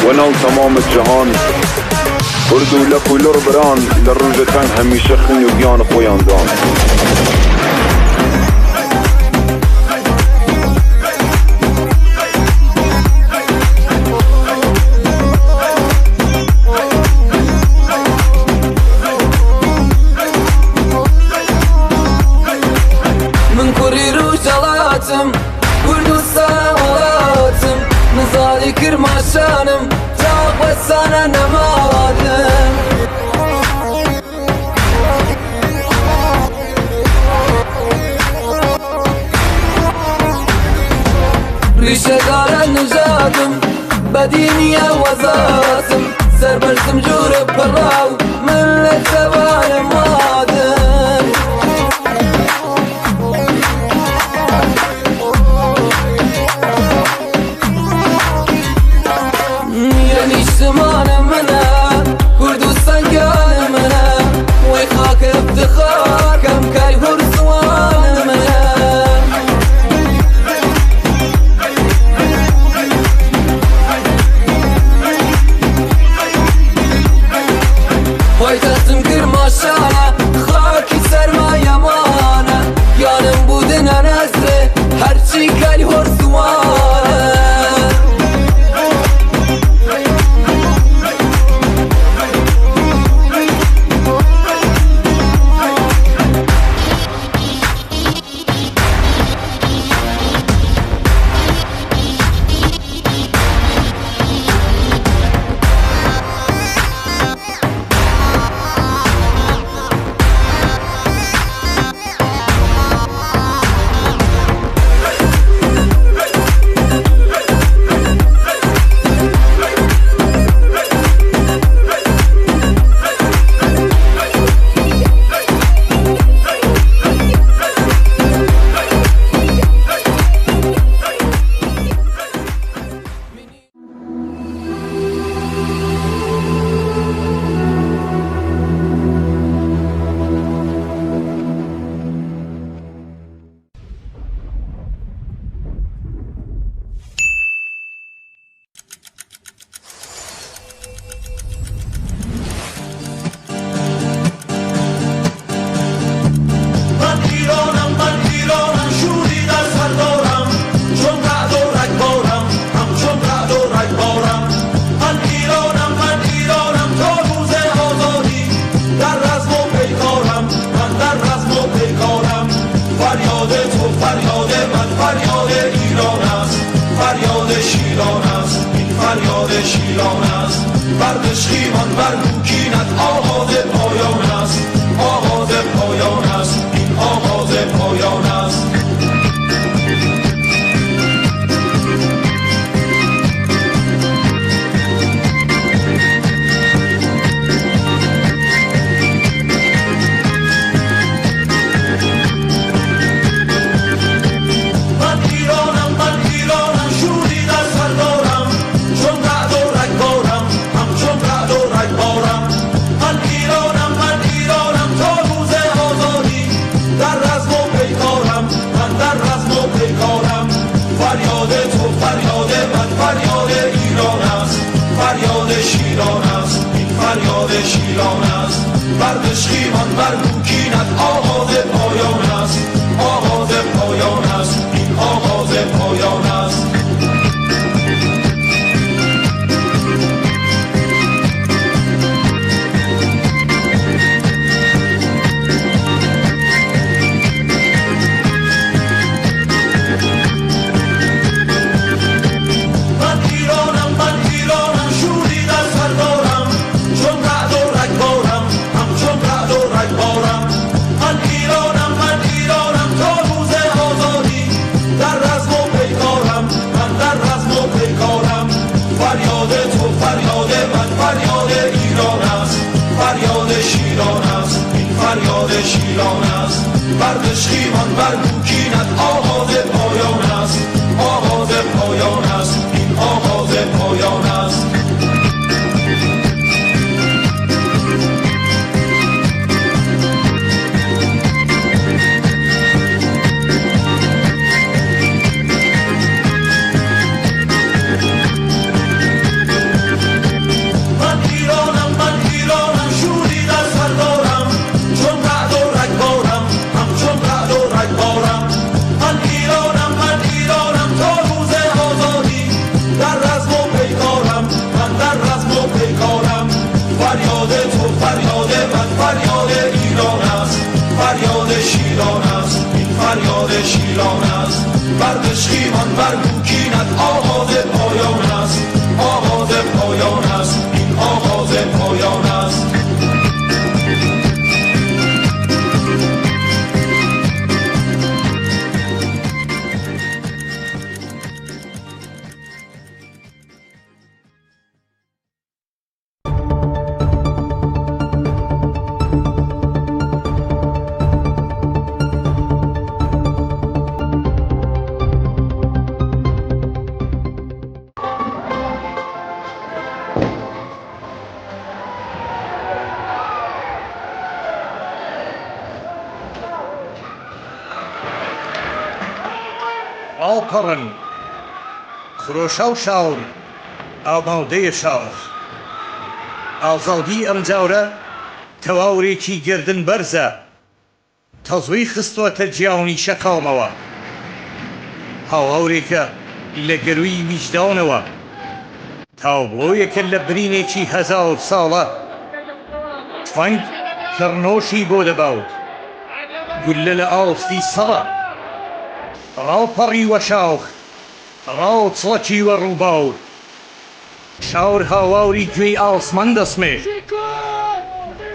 Speaker 10: وەناو تەمام جەهان کورد و لەک و لوڕ بران لە ڕووژ تەنگ هەمیشە خوین و گیان خوەیان دان.
Speaker 11: من کوڕی ڕوژهەڵاتم کوردستان وڵاتم نزالی کرماشانم چاو بەسانە نەماواتم. ڕیشەدارە نژادم بەدینیە وەزاتم سەربەرزم جوورە پەڕاو من لە چەوانم وادم. یە نیشتمانە منە کوردستان گیانە منە وەی خاک افتخار کەم کەی هور زوانە منە. پایتەختم کرماشانە خاکی سەرمایەمانە گیانم بودنە نەزرێ هەرچی کەی هور زوانە.
Speaker 12: من ایرانم من ایرانم شوری در سر دارم چون رعد و رگبارم همچون رعد و رگبارم. من ایرانم من ایرانم تا روز آزادی در رزم و پیکارم من در رزم و پیکارم. فریاد تو فریاد من فریاد ایران است فریاد شیران است این فریاد شیران است. بردش خیمان بر کوکینت آغاز پایان است آغاز پایان است این آغاز پایان است. من ایرانم من ایرانم شوری در سر دارم چون رعد و رگبارم همچون رعد و رگبارم. من ایرانم من ایرانم تا روز آزادی در رزم و پیکارم من در رزم و پیکارم. فریاد تو فریاد من فریاد ایران است فریاد شیران است این فریاد شیران است. بردش خیمان بر کوکینت آغاز پایان است آغاز پایان است این آغاز پایان است. من ایرانم من ایرانم شوری در سر دارم چون رعد و رگبارم همچون رعد و رگبارم. من ایرانم من ایرانم تا روز آزادی در رزم و پیکارم من در رزم و پیکارم. فریاد تو فریاد من فریاد ایران است فریاد شیران است این فریاد شیران است. بردش خیمان بر کوکینت آغاز پایان است آغاز پایان است این آغاز پایان است. پایان است.
Speaker 13: ڕاوپەڕن خرۆشاو شاور ئامادەیە شاخ ئازادی ئەمجارە تەواورێکی گەردن بەرزە تەزووی خستووەتە گیانی شەقامەوە. هاوارێکە لە گەرووی ویژدانەوە. تابڵۆیەکە لە برینێکی هەزار ساڵە. تفەنگ کڕنۆشی بۆ دەبات. گوللە لە ئاستی سەڕە. ڕاپەڕیوە شاخ، ڕاچڵەکیوە ڕووبار. شار هاواری گوێی ئاسمان دەسمێ.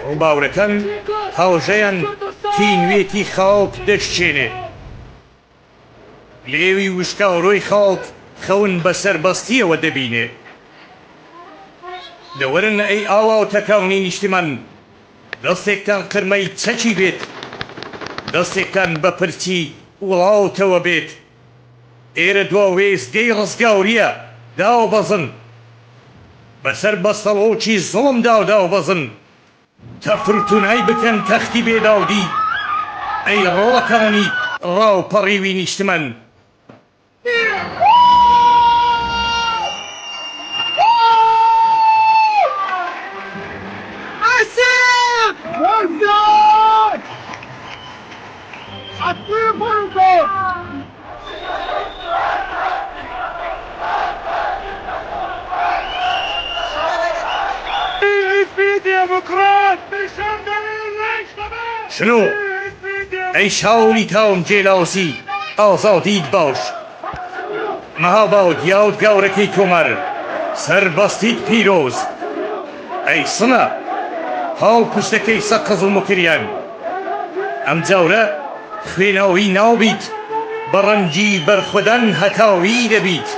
Speaker 13: ڕووبارەکان هاژەیان تینوێتی خاک دەشکێنێ. لێوی وشکاوڕۆی خاک خەون بە سەربەستییەوە دەبینێ. دەوەرن ئەی ئاواوتەکانی نیشتمان، دەستێکتان قرمەی چەکی بێت، دەستێکتان بە پرچی وڵاتەوە بێت. ئێرە دوا وێستگەی ڕزگارییە، داوبەزن. بەسەر بەستەڵۆکی زوڵمدا داوبەزن. تەفروتونای بکەن تەختی بێدادی، ئەی ڕۆڵەکانی ڕاوپەڕیوی نیشتمان. شنۆ، ئەی شاری تاوم گێلاسی ئازادیت باش. مەهاباد یادگارەکەی کۆمار سەربەستیت پیرۆز. ئەی سنە، پاڵپشتەکەی سەقز و موکریان. ئەمجارە خوێناوی نابیت، بە ڕەنگی بەرخودان هەتاوی دەبیت.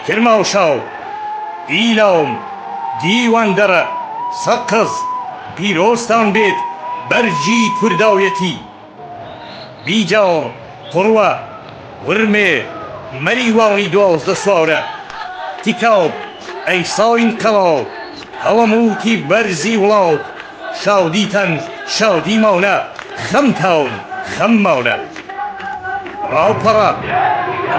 Speaker 13: کرماشاو، ئیلام، دیواندەرە، سەقز، پیرۆزتان بێت بەرگی کوردایەتی. بیجاڕ، قوروە، ورمێ، مەریوانی 12 سوارە، تیکاب، ئەی ساین قەڵا، هەڵەمووتی بەرزی وڵات، شادیتان شادیمانە، خەمتان خەممانە. ڕاوپەڕە،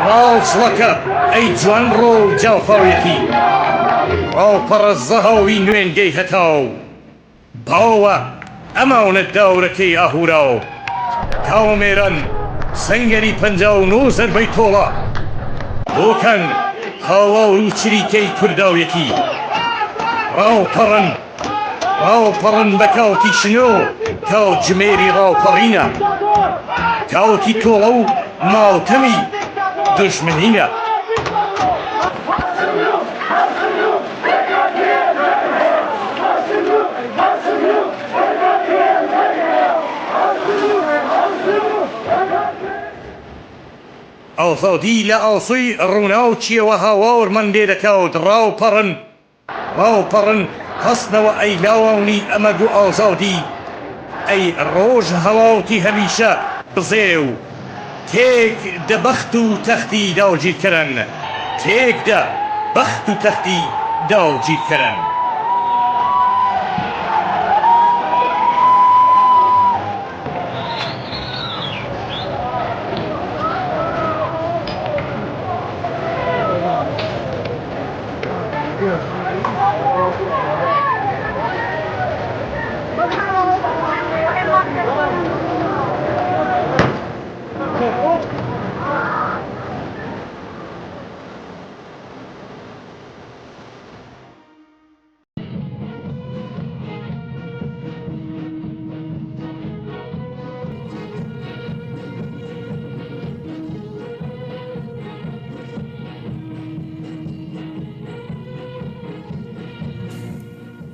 Speaker 13: ڕاوچڵەکە، ئەی جوانڕۆ و جافاوێتی، ڕاوپەڕە زەهاوی نوێنگەی هەتاو. باوە ئەمانە داورەکەی ئاهوراو کاوەمێران سەنگەری 59 زەربەی تۆڵە بۆکان هاوار و چریکەی کورداویەتی ڕاوپەڕن ڕاوپەڕن بە کاوتی شنۆ کاتژمێری ڕاوپەڕینە کاوتی تۆڵە و ماتەمی دوژمنینە. ئازادی لە ئاسۆی ڕووناکیەوە هاوارمان لێ دەکات ڕاوپەڕن ڕاوپەڕن هەستنەوە ئەی لاوانی ئەمەگ و ئازادی ئەی ڕۆژهەڵاتی هەمیشە بزێو تێک دە بەخت و تەختی داگیرکەران تێک دە بەخت و تەختی داگیرکەران.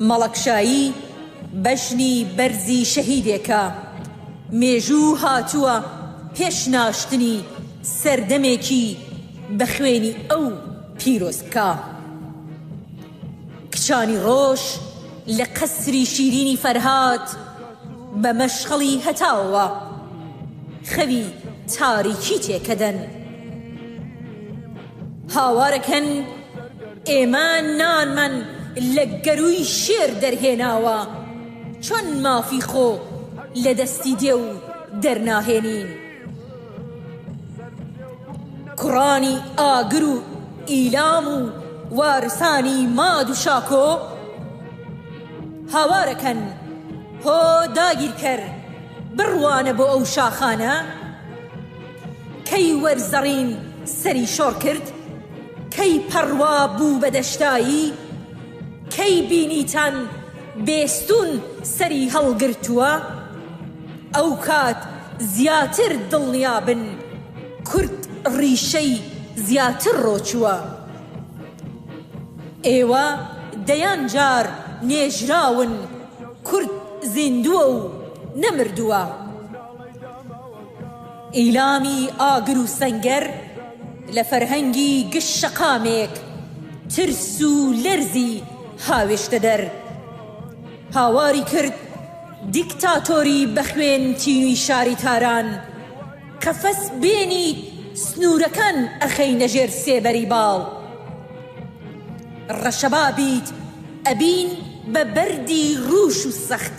Speaker 14: مەڵەکشایی بەژنی بەرزی شەهیدێکە، مێژوو هاتووە پێش ناشتنی سەردەمێکی بە خوێنی ئەو پیرۆز بکا. کچانی ڕۆژ لە قەسری شیرینی فەرهاد بە مەشخەڵی هەتاوەوە خەوی تاریکی تێکەدەن. هاوارەکەن ئێمە نانمان لە گەرووی شێر دەرهێناوە، چۆن مافی خۆ لە دەستی دێو دەرناهێنین؟ کوڕانی ئاگر و ئیلام و وارسانی ماد و شاکۆ هاوارەکەن هۆ داگیرکەر بڕوانە بۆ ئەو شاخانە کەی وەرزەڕین سەری شۆڕ کرد کەی پەڕوا بوو بە دەشتایی کەی بینیتان بێستوون سەری هەڵگرتووە ئەوکات زیاتر دڵنیابن کورد ڕیشەی زیاتر ڕۆچووە. ئێوە دەیان جار نێژراون کورد زیندووە و نەمردووە. ئیلامی ئاگر و سەنگەر لە فەرهەنگی گشت شەقامێک ترس و لەرزی هاوێشتە دەر. هاواری کرد دیکتاتۆری بە خوێن تینوی شاری تاران قەفەس بێنیت سنورەکان ئەخەینە ژێر سێبەری باڵ ڕەشەبا بیت ئەبین بە بەردی ڕوش و سەخت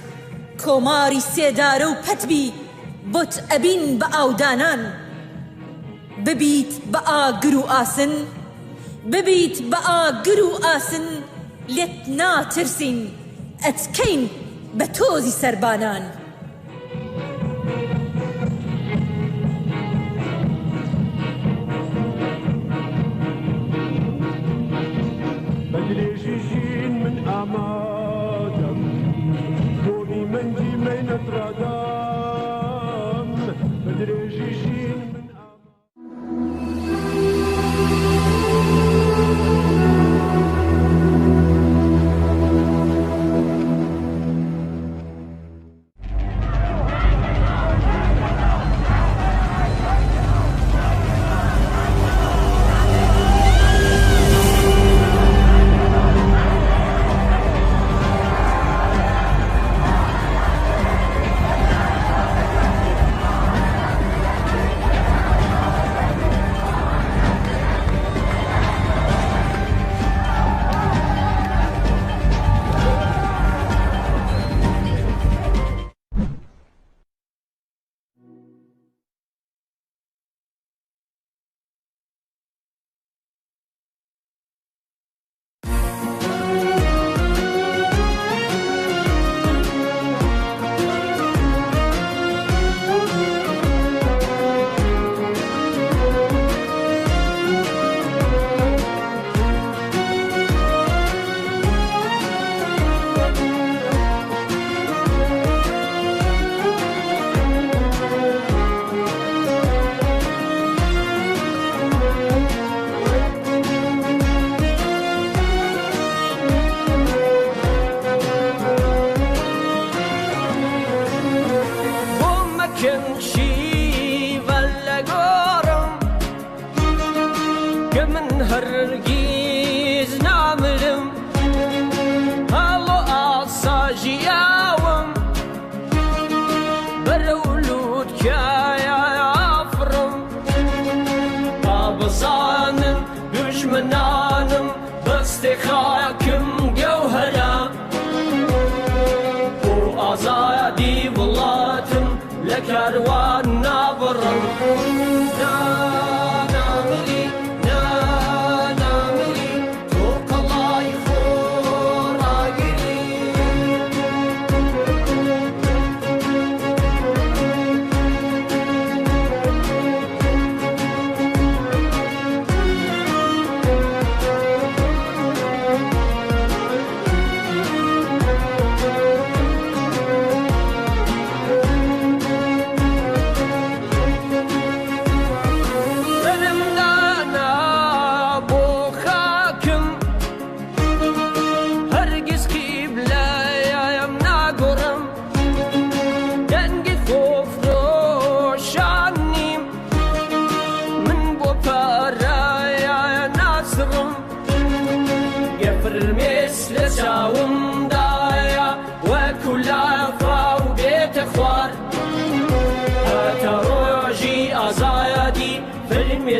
Speaker 14: کۆماری سێدارە و پەت بی بۆت ئەبین بە ئاودانان ببیت بە ئاگر و ئاسن ببیت بە ئاگر و ئاسن لێت ناترسین ئەتکەین بە تۆزی سەربانان.
Speaker 15: بە درێژی ژین من ئامادەم گۆمی مەنگی مەینەت ڕادام بە درێژی ژین من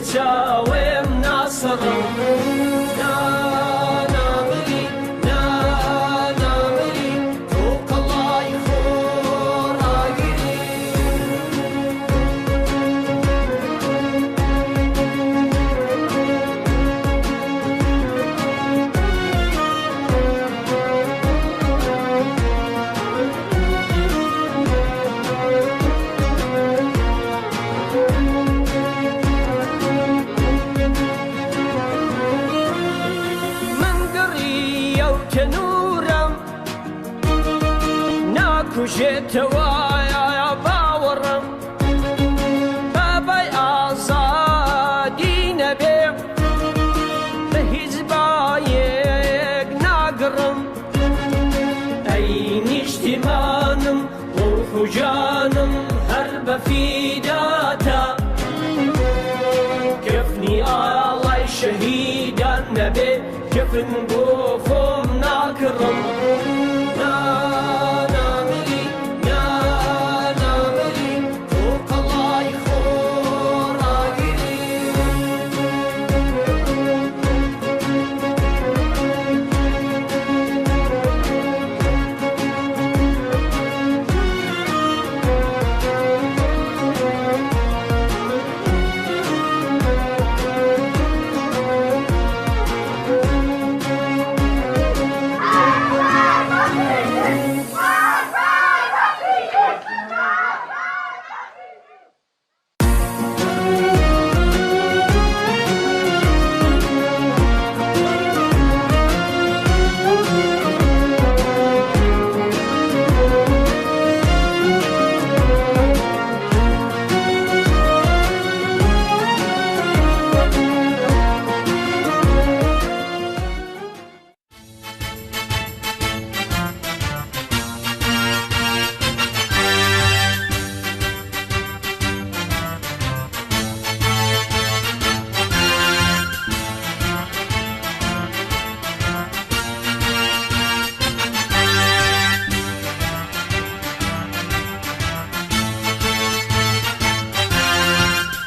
Speaker 11: چاوێم ناسڕم. نا نامری، نا نامری، تۆ قەڵای خۆڕاگری. من گڕی ئەو تەنورەم ناکوژێتەوە باوەڕم، بابای ئازادی نەبێ بە هیچ بایەک ناگڕم. ئەی نیشتیمانم، ڕوح و جانم هەر بە فیداتە، کفنی ئاڵای شەهیدان نەبێ کفن بۆ خۆم ناکڕم. نا نامری، نا نامری، تۆ قەڵای خۆڕاگری.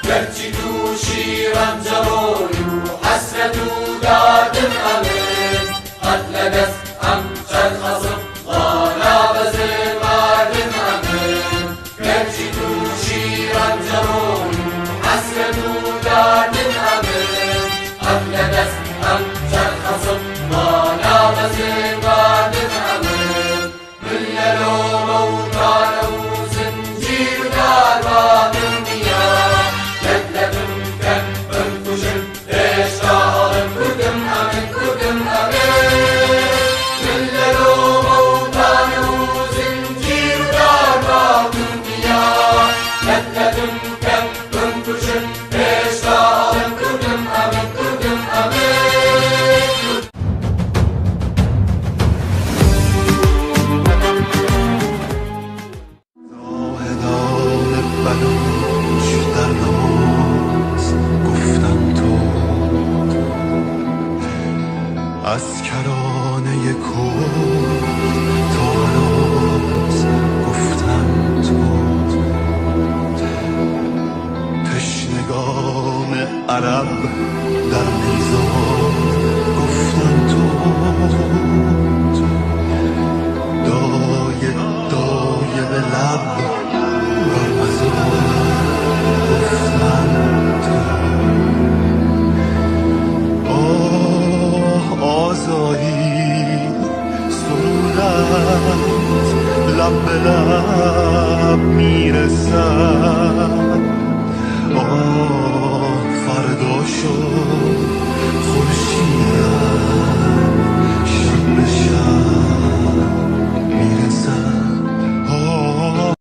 Speaker 9: گەرچی تووشی ڕەنجەڕۆی و حەسرەت و داردم ئەمن، قەت لە دەست ئەم چەرخە زبڵە نابەزم ماردم ئەمن. گەرچی تووشی ڕەنجەڕۆی و حەسرەت و داردم ئەمن، قەت لە دەست ئەم چەرخە زبڵە نابەزم ماردم ئەمن. من لە لۆمە و تانە و زنجیر و دارباتم نییە، لەت لەتم کەن بمکوژن هێشتا ئەڵێم کوردم ئەمن، کوردم ئەمن. من لە لۆمە و تانە و زنجیر و دارباتم نییە، لەت لەتم کەن بمکوژن هێشتا ئەڵێم کوردم ئەمن، کوردم ئەمن.
Speaker 16: زاهدان بلوچ در نماز گفتم تو، از کرانه کرد تا هراز گفتم تو، تشنگان عرب در نیزار گفتم تو، دایه دایه به لب بر مزار گفتم تو. آه آزادی سرودت لب به لب میرسد، آه فردا شد خورشیدت شب به شب میرسد. آه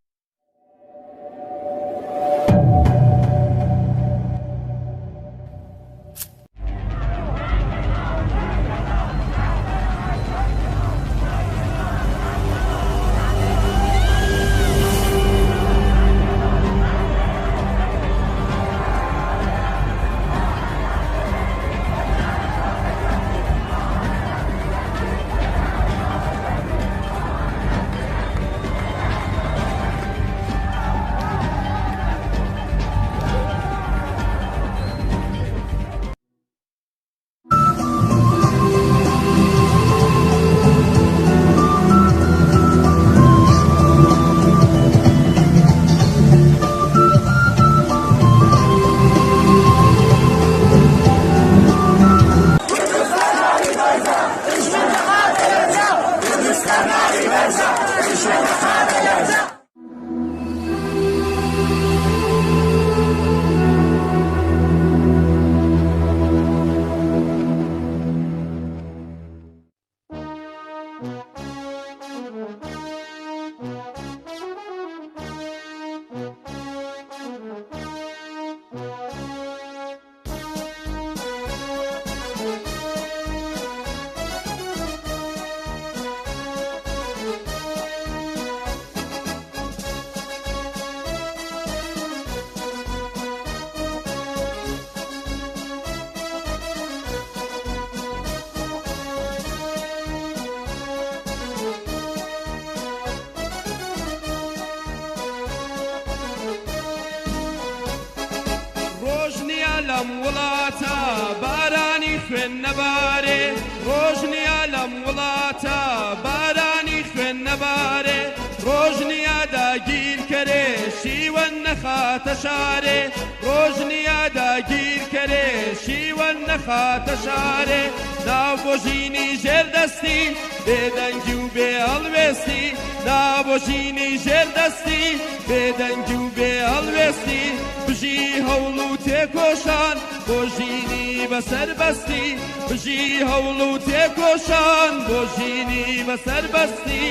Speaker 6: لەم وڵاتە بارانی خوێن نەبارێ، ڕۆژ نییە لەم وڵاتە بارانی خوێن نەبارێ، ڕۆژ نییە داگیرکەرێ شیوەن نەخاتە شارێ، ڕۆژ نییە داگیرکەرێ شیوەن نەخاتە شارێ، نا بۆ ژینی ژێردەستی بێدەنگی و بێ هەڵوێستی، نا بۆ ژینی ژێردەستی بێدەنگی و بێ هەڵوێستی، بژی هەوڵ و تێکۆشان بۆ ژینی بەسەربەستی، بژی هەوڵ و تێکۆشان بۆ ژینی بەسەربەستی.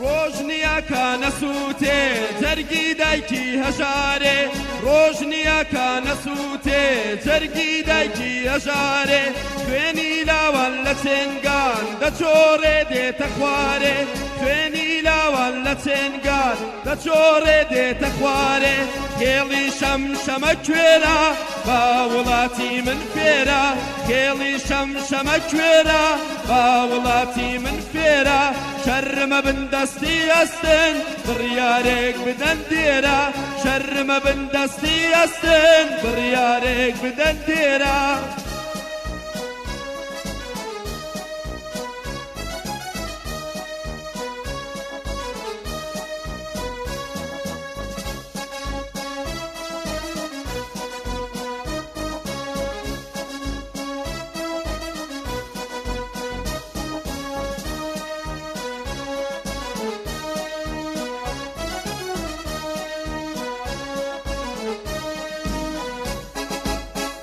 Speaker 6: ڕۆژ نییە کە نەسووتێ جەرگی دایکی هەژارێ، ڕۆژ نییە کە نەسووتێ جەرگی دایکی هەژارێ، خوێنی لاوان لە چێنگان دەچۆڕێ دێتە خوارێ، خوێنی لاوان لە چێنگان دەچۆڕێ دێتە خوارێ، خێڵی شەمشەمە کوێرە با وڵاتی من فێرە، خێڵی شەمشەمە کوێرە با وڵاتی من فێرە، شەرمە بن دەستی ئەستن بڕیارێک بدەن دێرە، شەرمە بن دەستی ئەستن بڕیارێک بدەن دێرە.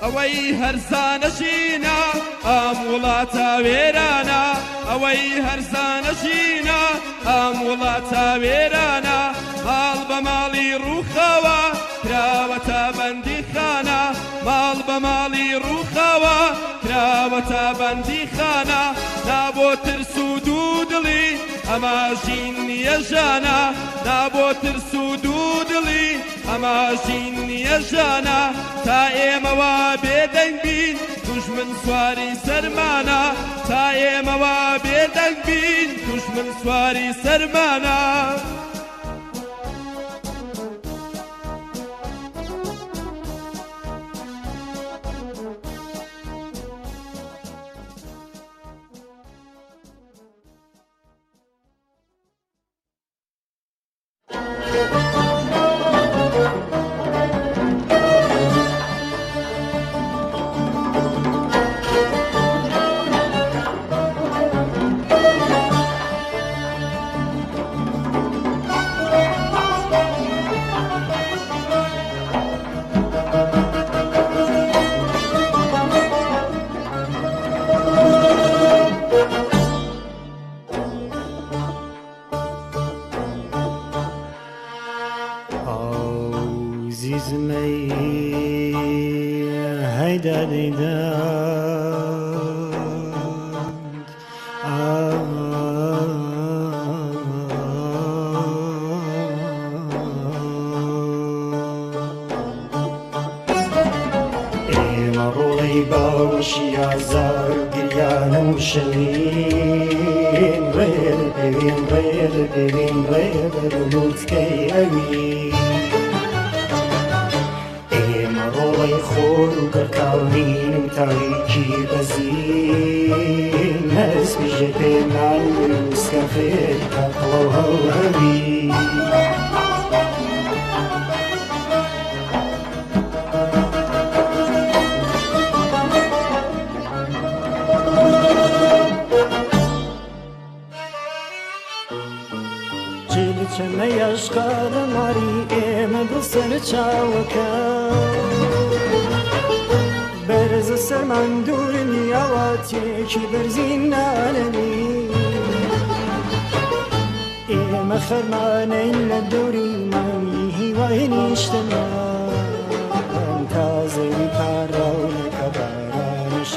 Speaker 6: ئەوەی هەرزانە ژینە ئەم وڵاتە وێرانە، ئەوەی هەرزانە ژینە ئەم وڵاتە وێرانە، ماڵ بە ماڵی ڕووخاوە کراوەتە بەندیخانە، ماڵ بە ماڵی ڕووخاوە کراوەتە بەندیخانە، نا بۆ ترس و دوو دڵی ئەما ژین نییە ژانە، نا بۆ ترس و دوو دڵی ئەما ژین نییە ژانە، تا ئێمەوە بێدەنگ بین دوژمن سواری سەرمانە، تا ئێمەوە بێدەنگ بین دوژمن سواری سەرمانە.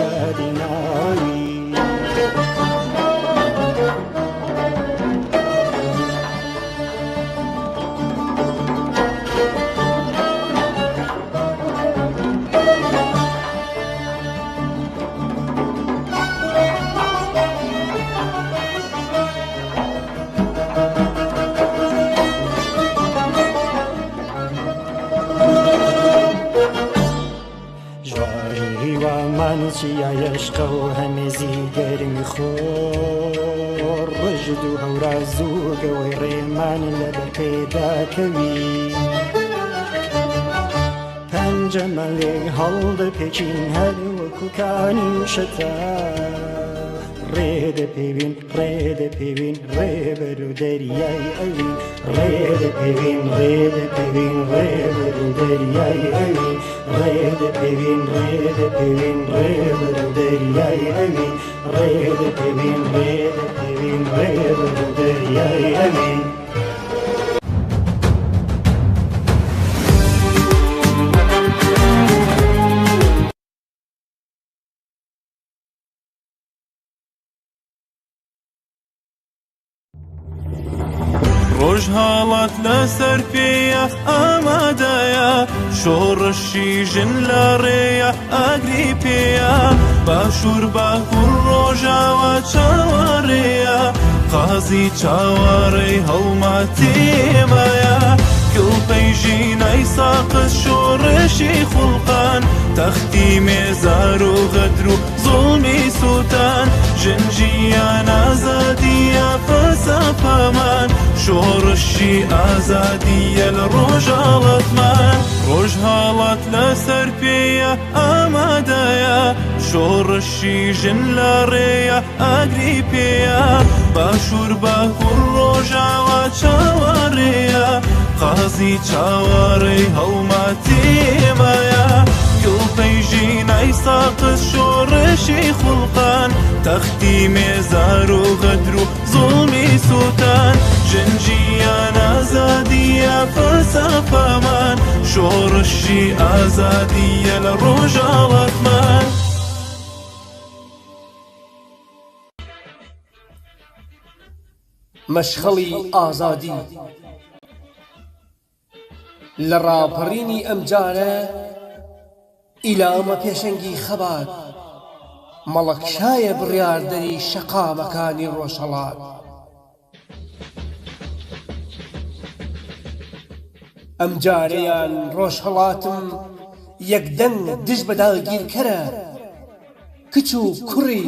Speaker 17: شادی ناوی. ژواری هیوامان چیای عشقە و هەمێزی گەرمی خۆر ڕژد و هەوراز و گەوەی ڕێمان لەبەر پێداکەوی پەنجەمان لێ هەڵدەپێچین هەر وەکو کانی و شەتا ڕێ دەپێوین ڕێ دەپێوین ڕێبەر و دەریای ئەوین ڕێ دەپێوین ڕێ دەپێوین ڕێبەر و دەریای ئەوین ڕێ دەپێوین ڕێ دەپێوین ڕێبەر و دەریای ئەوین ڕێ دەپێوین ڕێ دەپێوین ڕێبەر و دەریای ئەوین.
Speaker 18: ڕۆژهەڵات لەسەر پێیە ئامادەیە شۆڕشی ژن لە ڕێیە ئاگری پێیە باشوور باکوور ڕۆژاوا چاوەڕێیە قازی چاوەڕێی هەڵمەتێمایە کڵپەی ژینای ساقز شۆڕشی خوڵقان تەختی مێزار و غەدر و زوڵمی سوتان ژن ژیان ئازادیە فەلسەفەمان شۆڕشی ئازادیە لە ڕۆژهەڵاتمان ڕۆژهەڵات لەسەر پێیە ئامادەیە شۆڕشی ژن لە ڕێیە ئاگری پێیە باشوور باکوور ڕۆژاوا چاوەڕێیە قازی چاوەڕێی هەڵمەتێمایە کڵپەی ژینای ساقز شۆڕشی خوڵقان تەختی مێزار و غەدر و زوڵمی سوتان ژن ژیان ئازادیە فەلسەفەمان شۆڕشی ئازادیە لە ڕۆژهەڵاتمان.
Speaker 19: مەشخەڵی ئازادی لە ڕاپەڕینی ئەمجارە ئیلامە پێشەنگی خەبات مەڵەکشایە بڕیاردەری شەقامەکانی ڕۆژهەڵات. ئەمجارەیان ڕۆژهەڵاتم یەکدەنگ دژ بە داگیرکەرە، کچ و کوڕی،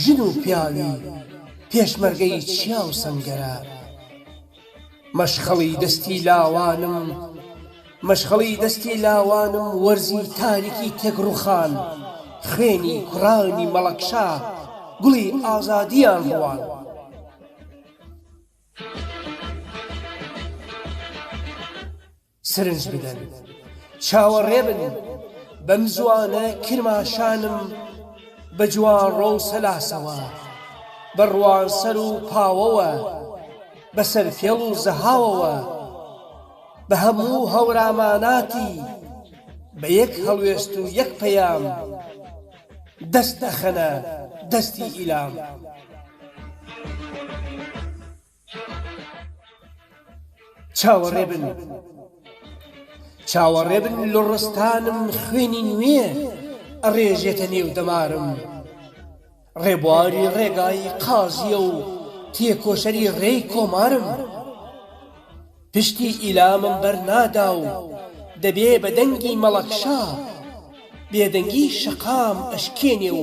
Speaker 19: ژن و پیاوی، پێشمەرگەی چیا و سەنگەرە. مەشخەڵی دەستی لاوانم، مەشخەڵی دەستی لاوانم وەرزی تاریکی تێکڕوخان، خوێنی کوڕانی مەڵەکشا گوڵی ئازادییان ڕوان. سرنج بدەن، چاوەڕێ بن، بەم زووانە کرماشانم بە جوانڕۆ و سەلاسەوە، بە ڕوانسەر و پاوەوە، بە سەرپێڵ و زەهاوەوە، بە هەموو هەوراماناتی، بە یەک هەڵوێست و یەک پەیام، دەست ئەخەنە دەستی ئیلام. چاوەڕێ بن چاوەڕێ بن لوڕستانم خوێنی نوێ ئەڕێژێتە نێو دەمارم ڕێبواری ڕێگای قازیە و تێکۆشەری ڕێی کۆمارم پشتی ئیلامم بەرنادا و دەبێ بە دەنگی مەڵەکشا بێدەنگی شەقام ئەشکێنێ و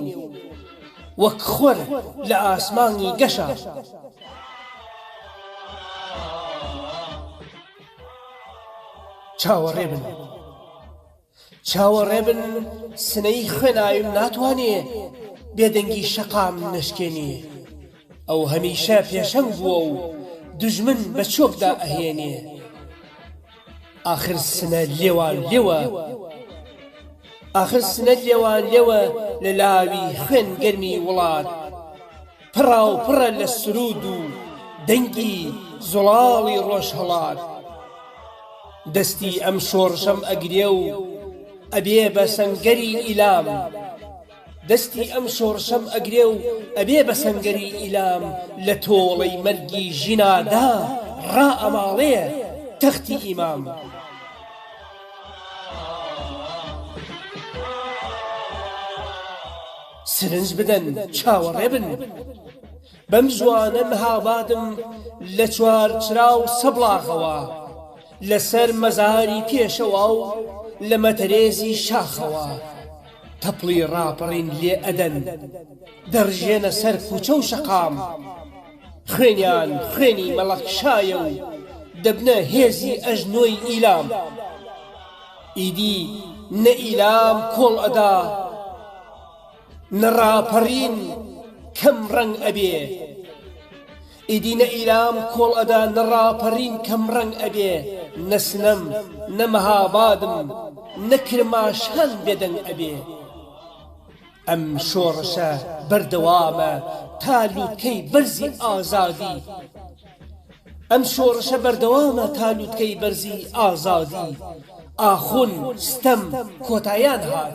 Speaker 19: وەک خۆر لە ئاسمانی گەشە. چاوەڕێ بن چاوەڕێ بن سنەی خوێناویم ناتوانێ بێدەنگی شەقام نەشکێنێ ئەو هەمیشە پێشەنگ بووە و دوژمن بە چۆکدا ئەهێنێ ئاخر سنە لێوان لێوە ئاخر سنە لێوان لێوە لە لاوی خوێن گەرمی وڵات پڕاوپڕە لە سروود و دەنگی زوڵاڵی ڕۆژهەڵات. دەستی ئەم شۆڕشەم ئەگرێ و ئەبێ بە سەنگەری ئیلام. دەستی ئەم شۆڕشەم ئەگرێ و ئەبێ بە سەنگەری ئیلام لە تۆڵەی مەرگی ژینادا ڕائەماڵێ تەختی ئیمام. سرنج بدەن چاوەڕێ بن بەم زووانە مهابادم لە چوارچرا و سەبڵاغەوە لەسەر مەزاری پێشەوا و لە مەتەرێزی شاخەوە تەپڵی ڕاپەڕین لێ ئەدەن دەڕژێنە سەر کوچە و شەقام خوێنیان خوێنی مەڵەکشایە و دەبنە هێزی ئەژنۆی ئیلام ئیدی نە ئیلام کۆڵ ئەدا نە ڕاپەڕین کەم ڕەنگ ئەبێ ئیدی نە ئیلام کۆڵ ئەدا نە ڕاپەڕین کەم ڕەنگ ئەبێ نە سنەم نە مەهابادم نە کرماشان بێدەنگ ئەبێ ئەم شۆڕشە بەردەوامە تا لوتکەی بەرزی ئازادی ئەم شۆڕشە بەردەوامە تا لوتکەی بەرزی ئازادی ئاخون ستەم کۆتایان هات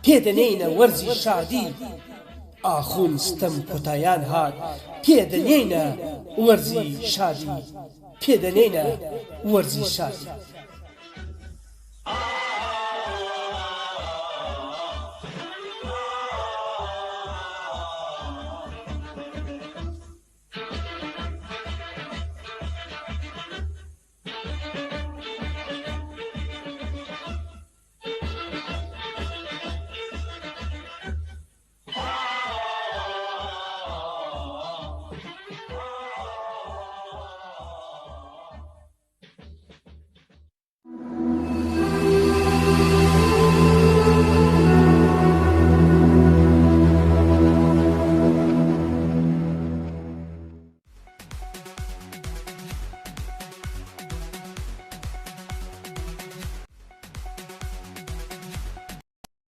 Speaker 19: پێ دەنێینە وەرزی شادی ئاخون ستەم کۆتایان هات پێ دەنێینە وەرزی شادی پێ دەنێینە وەرزی شادی.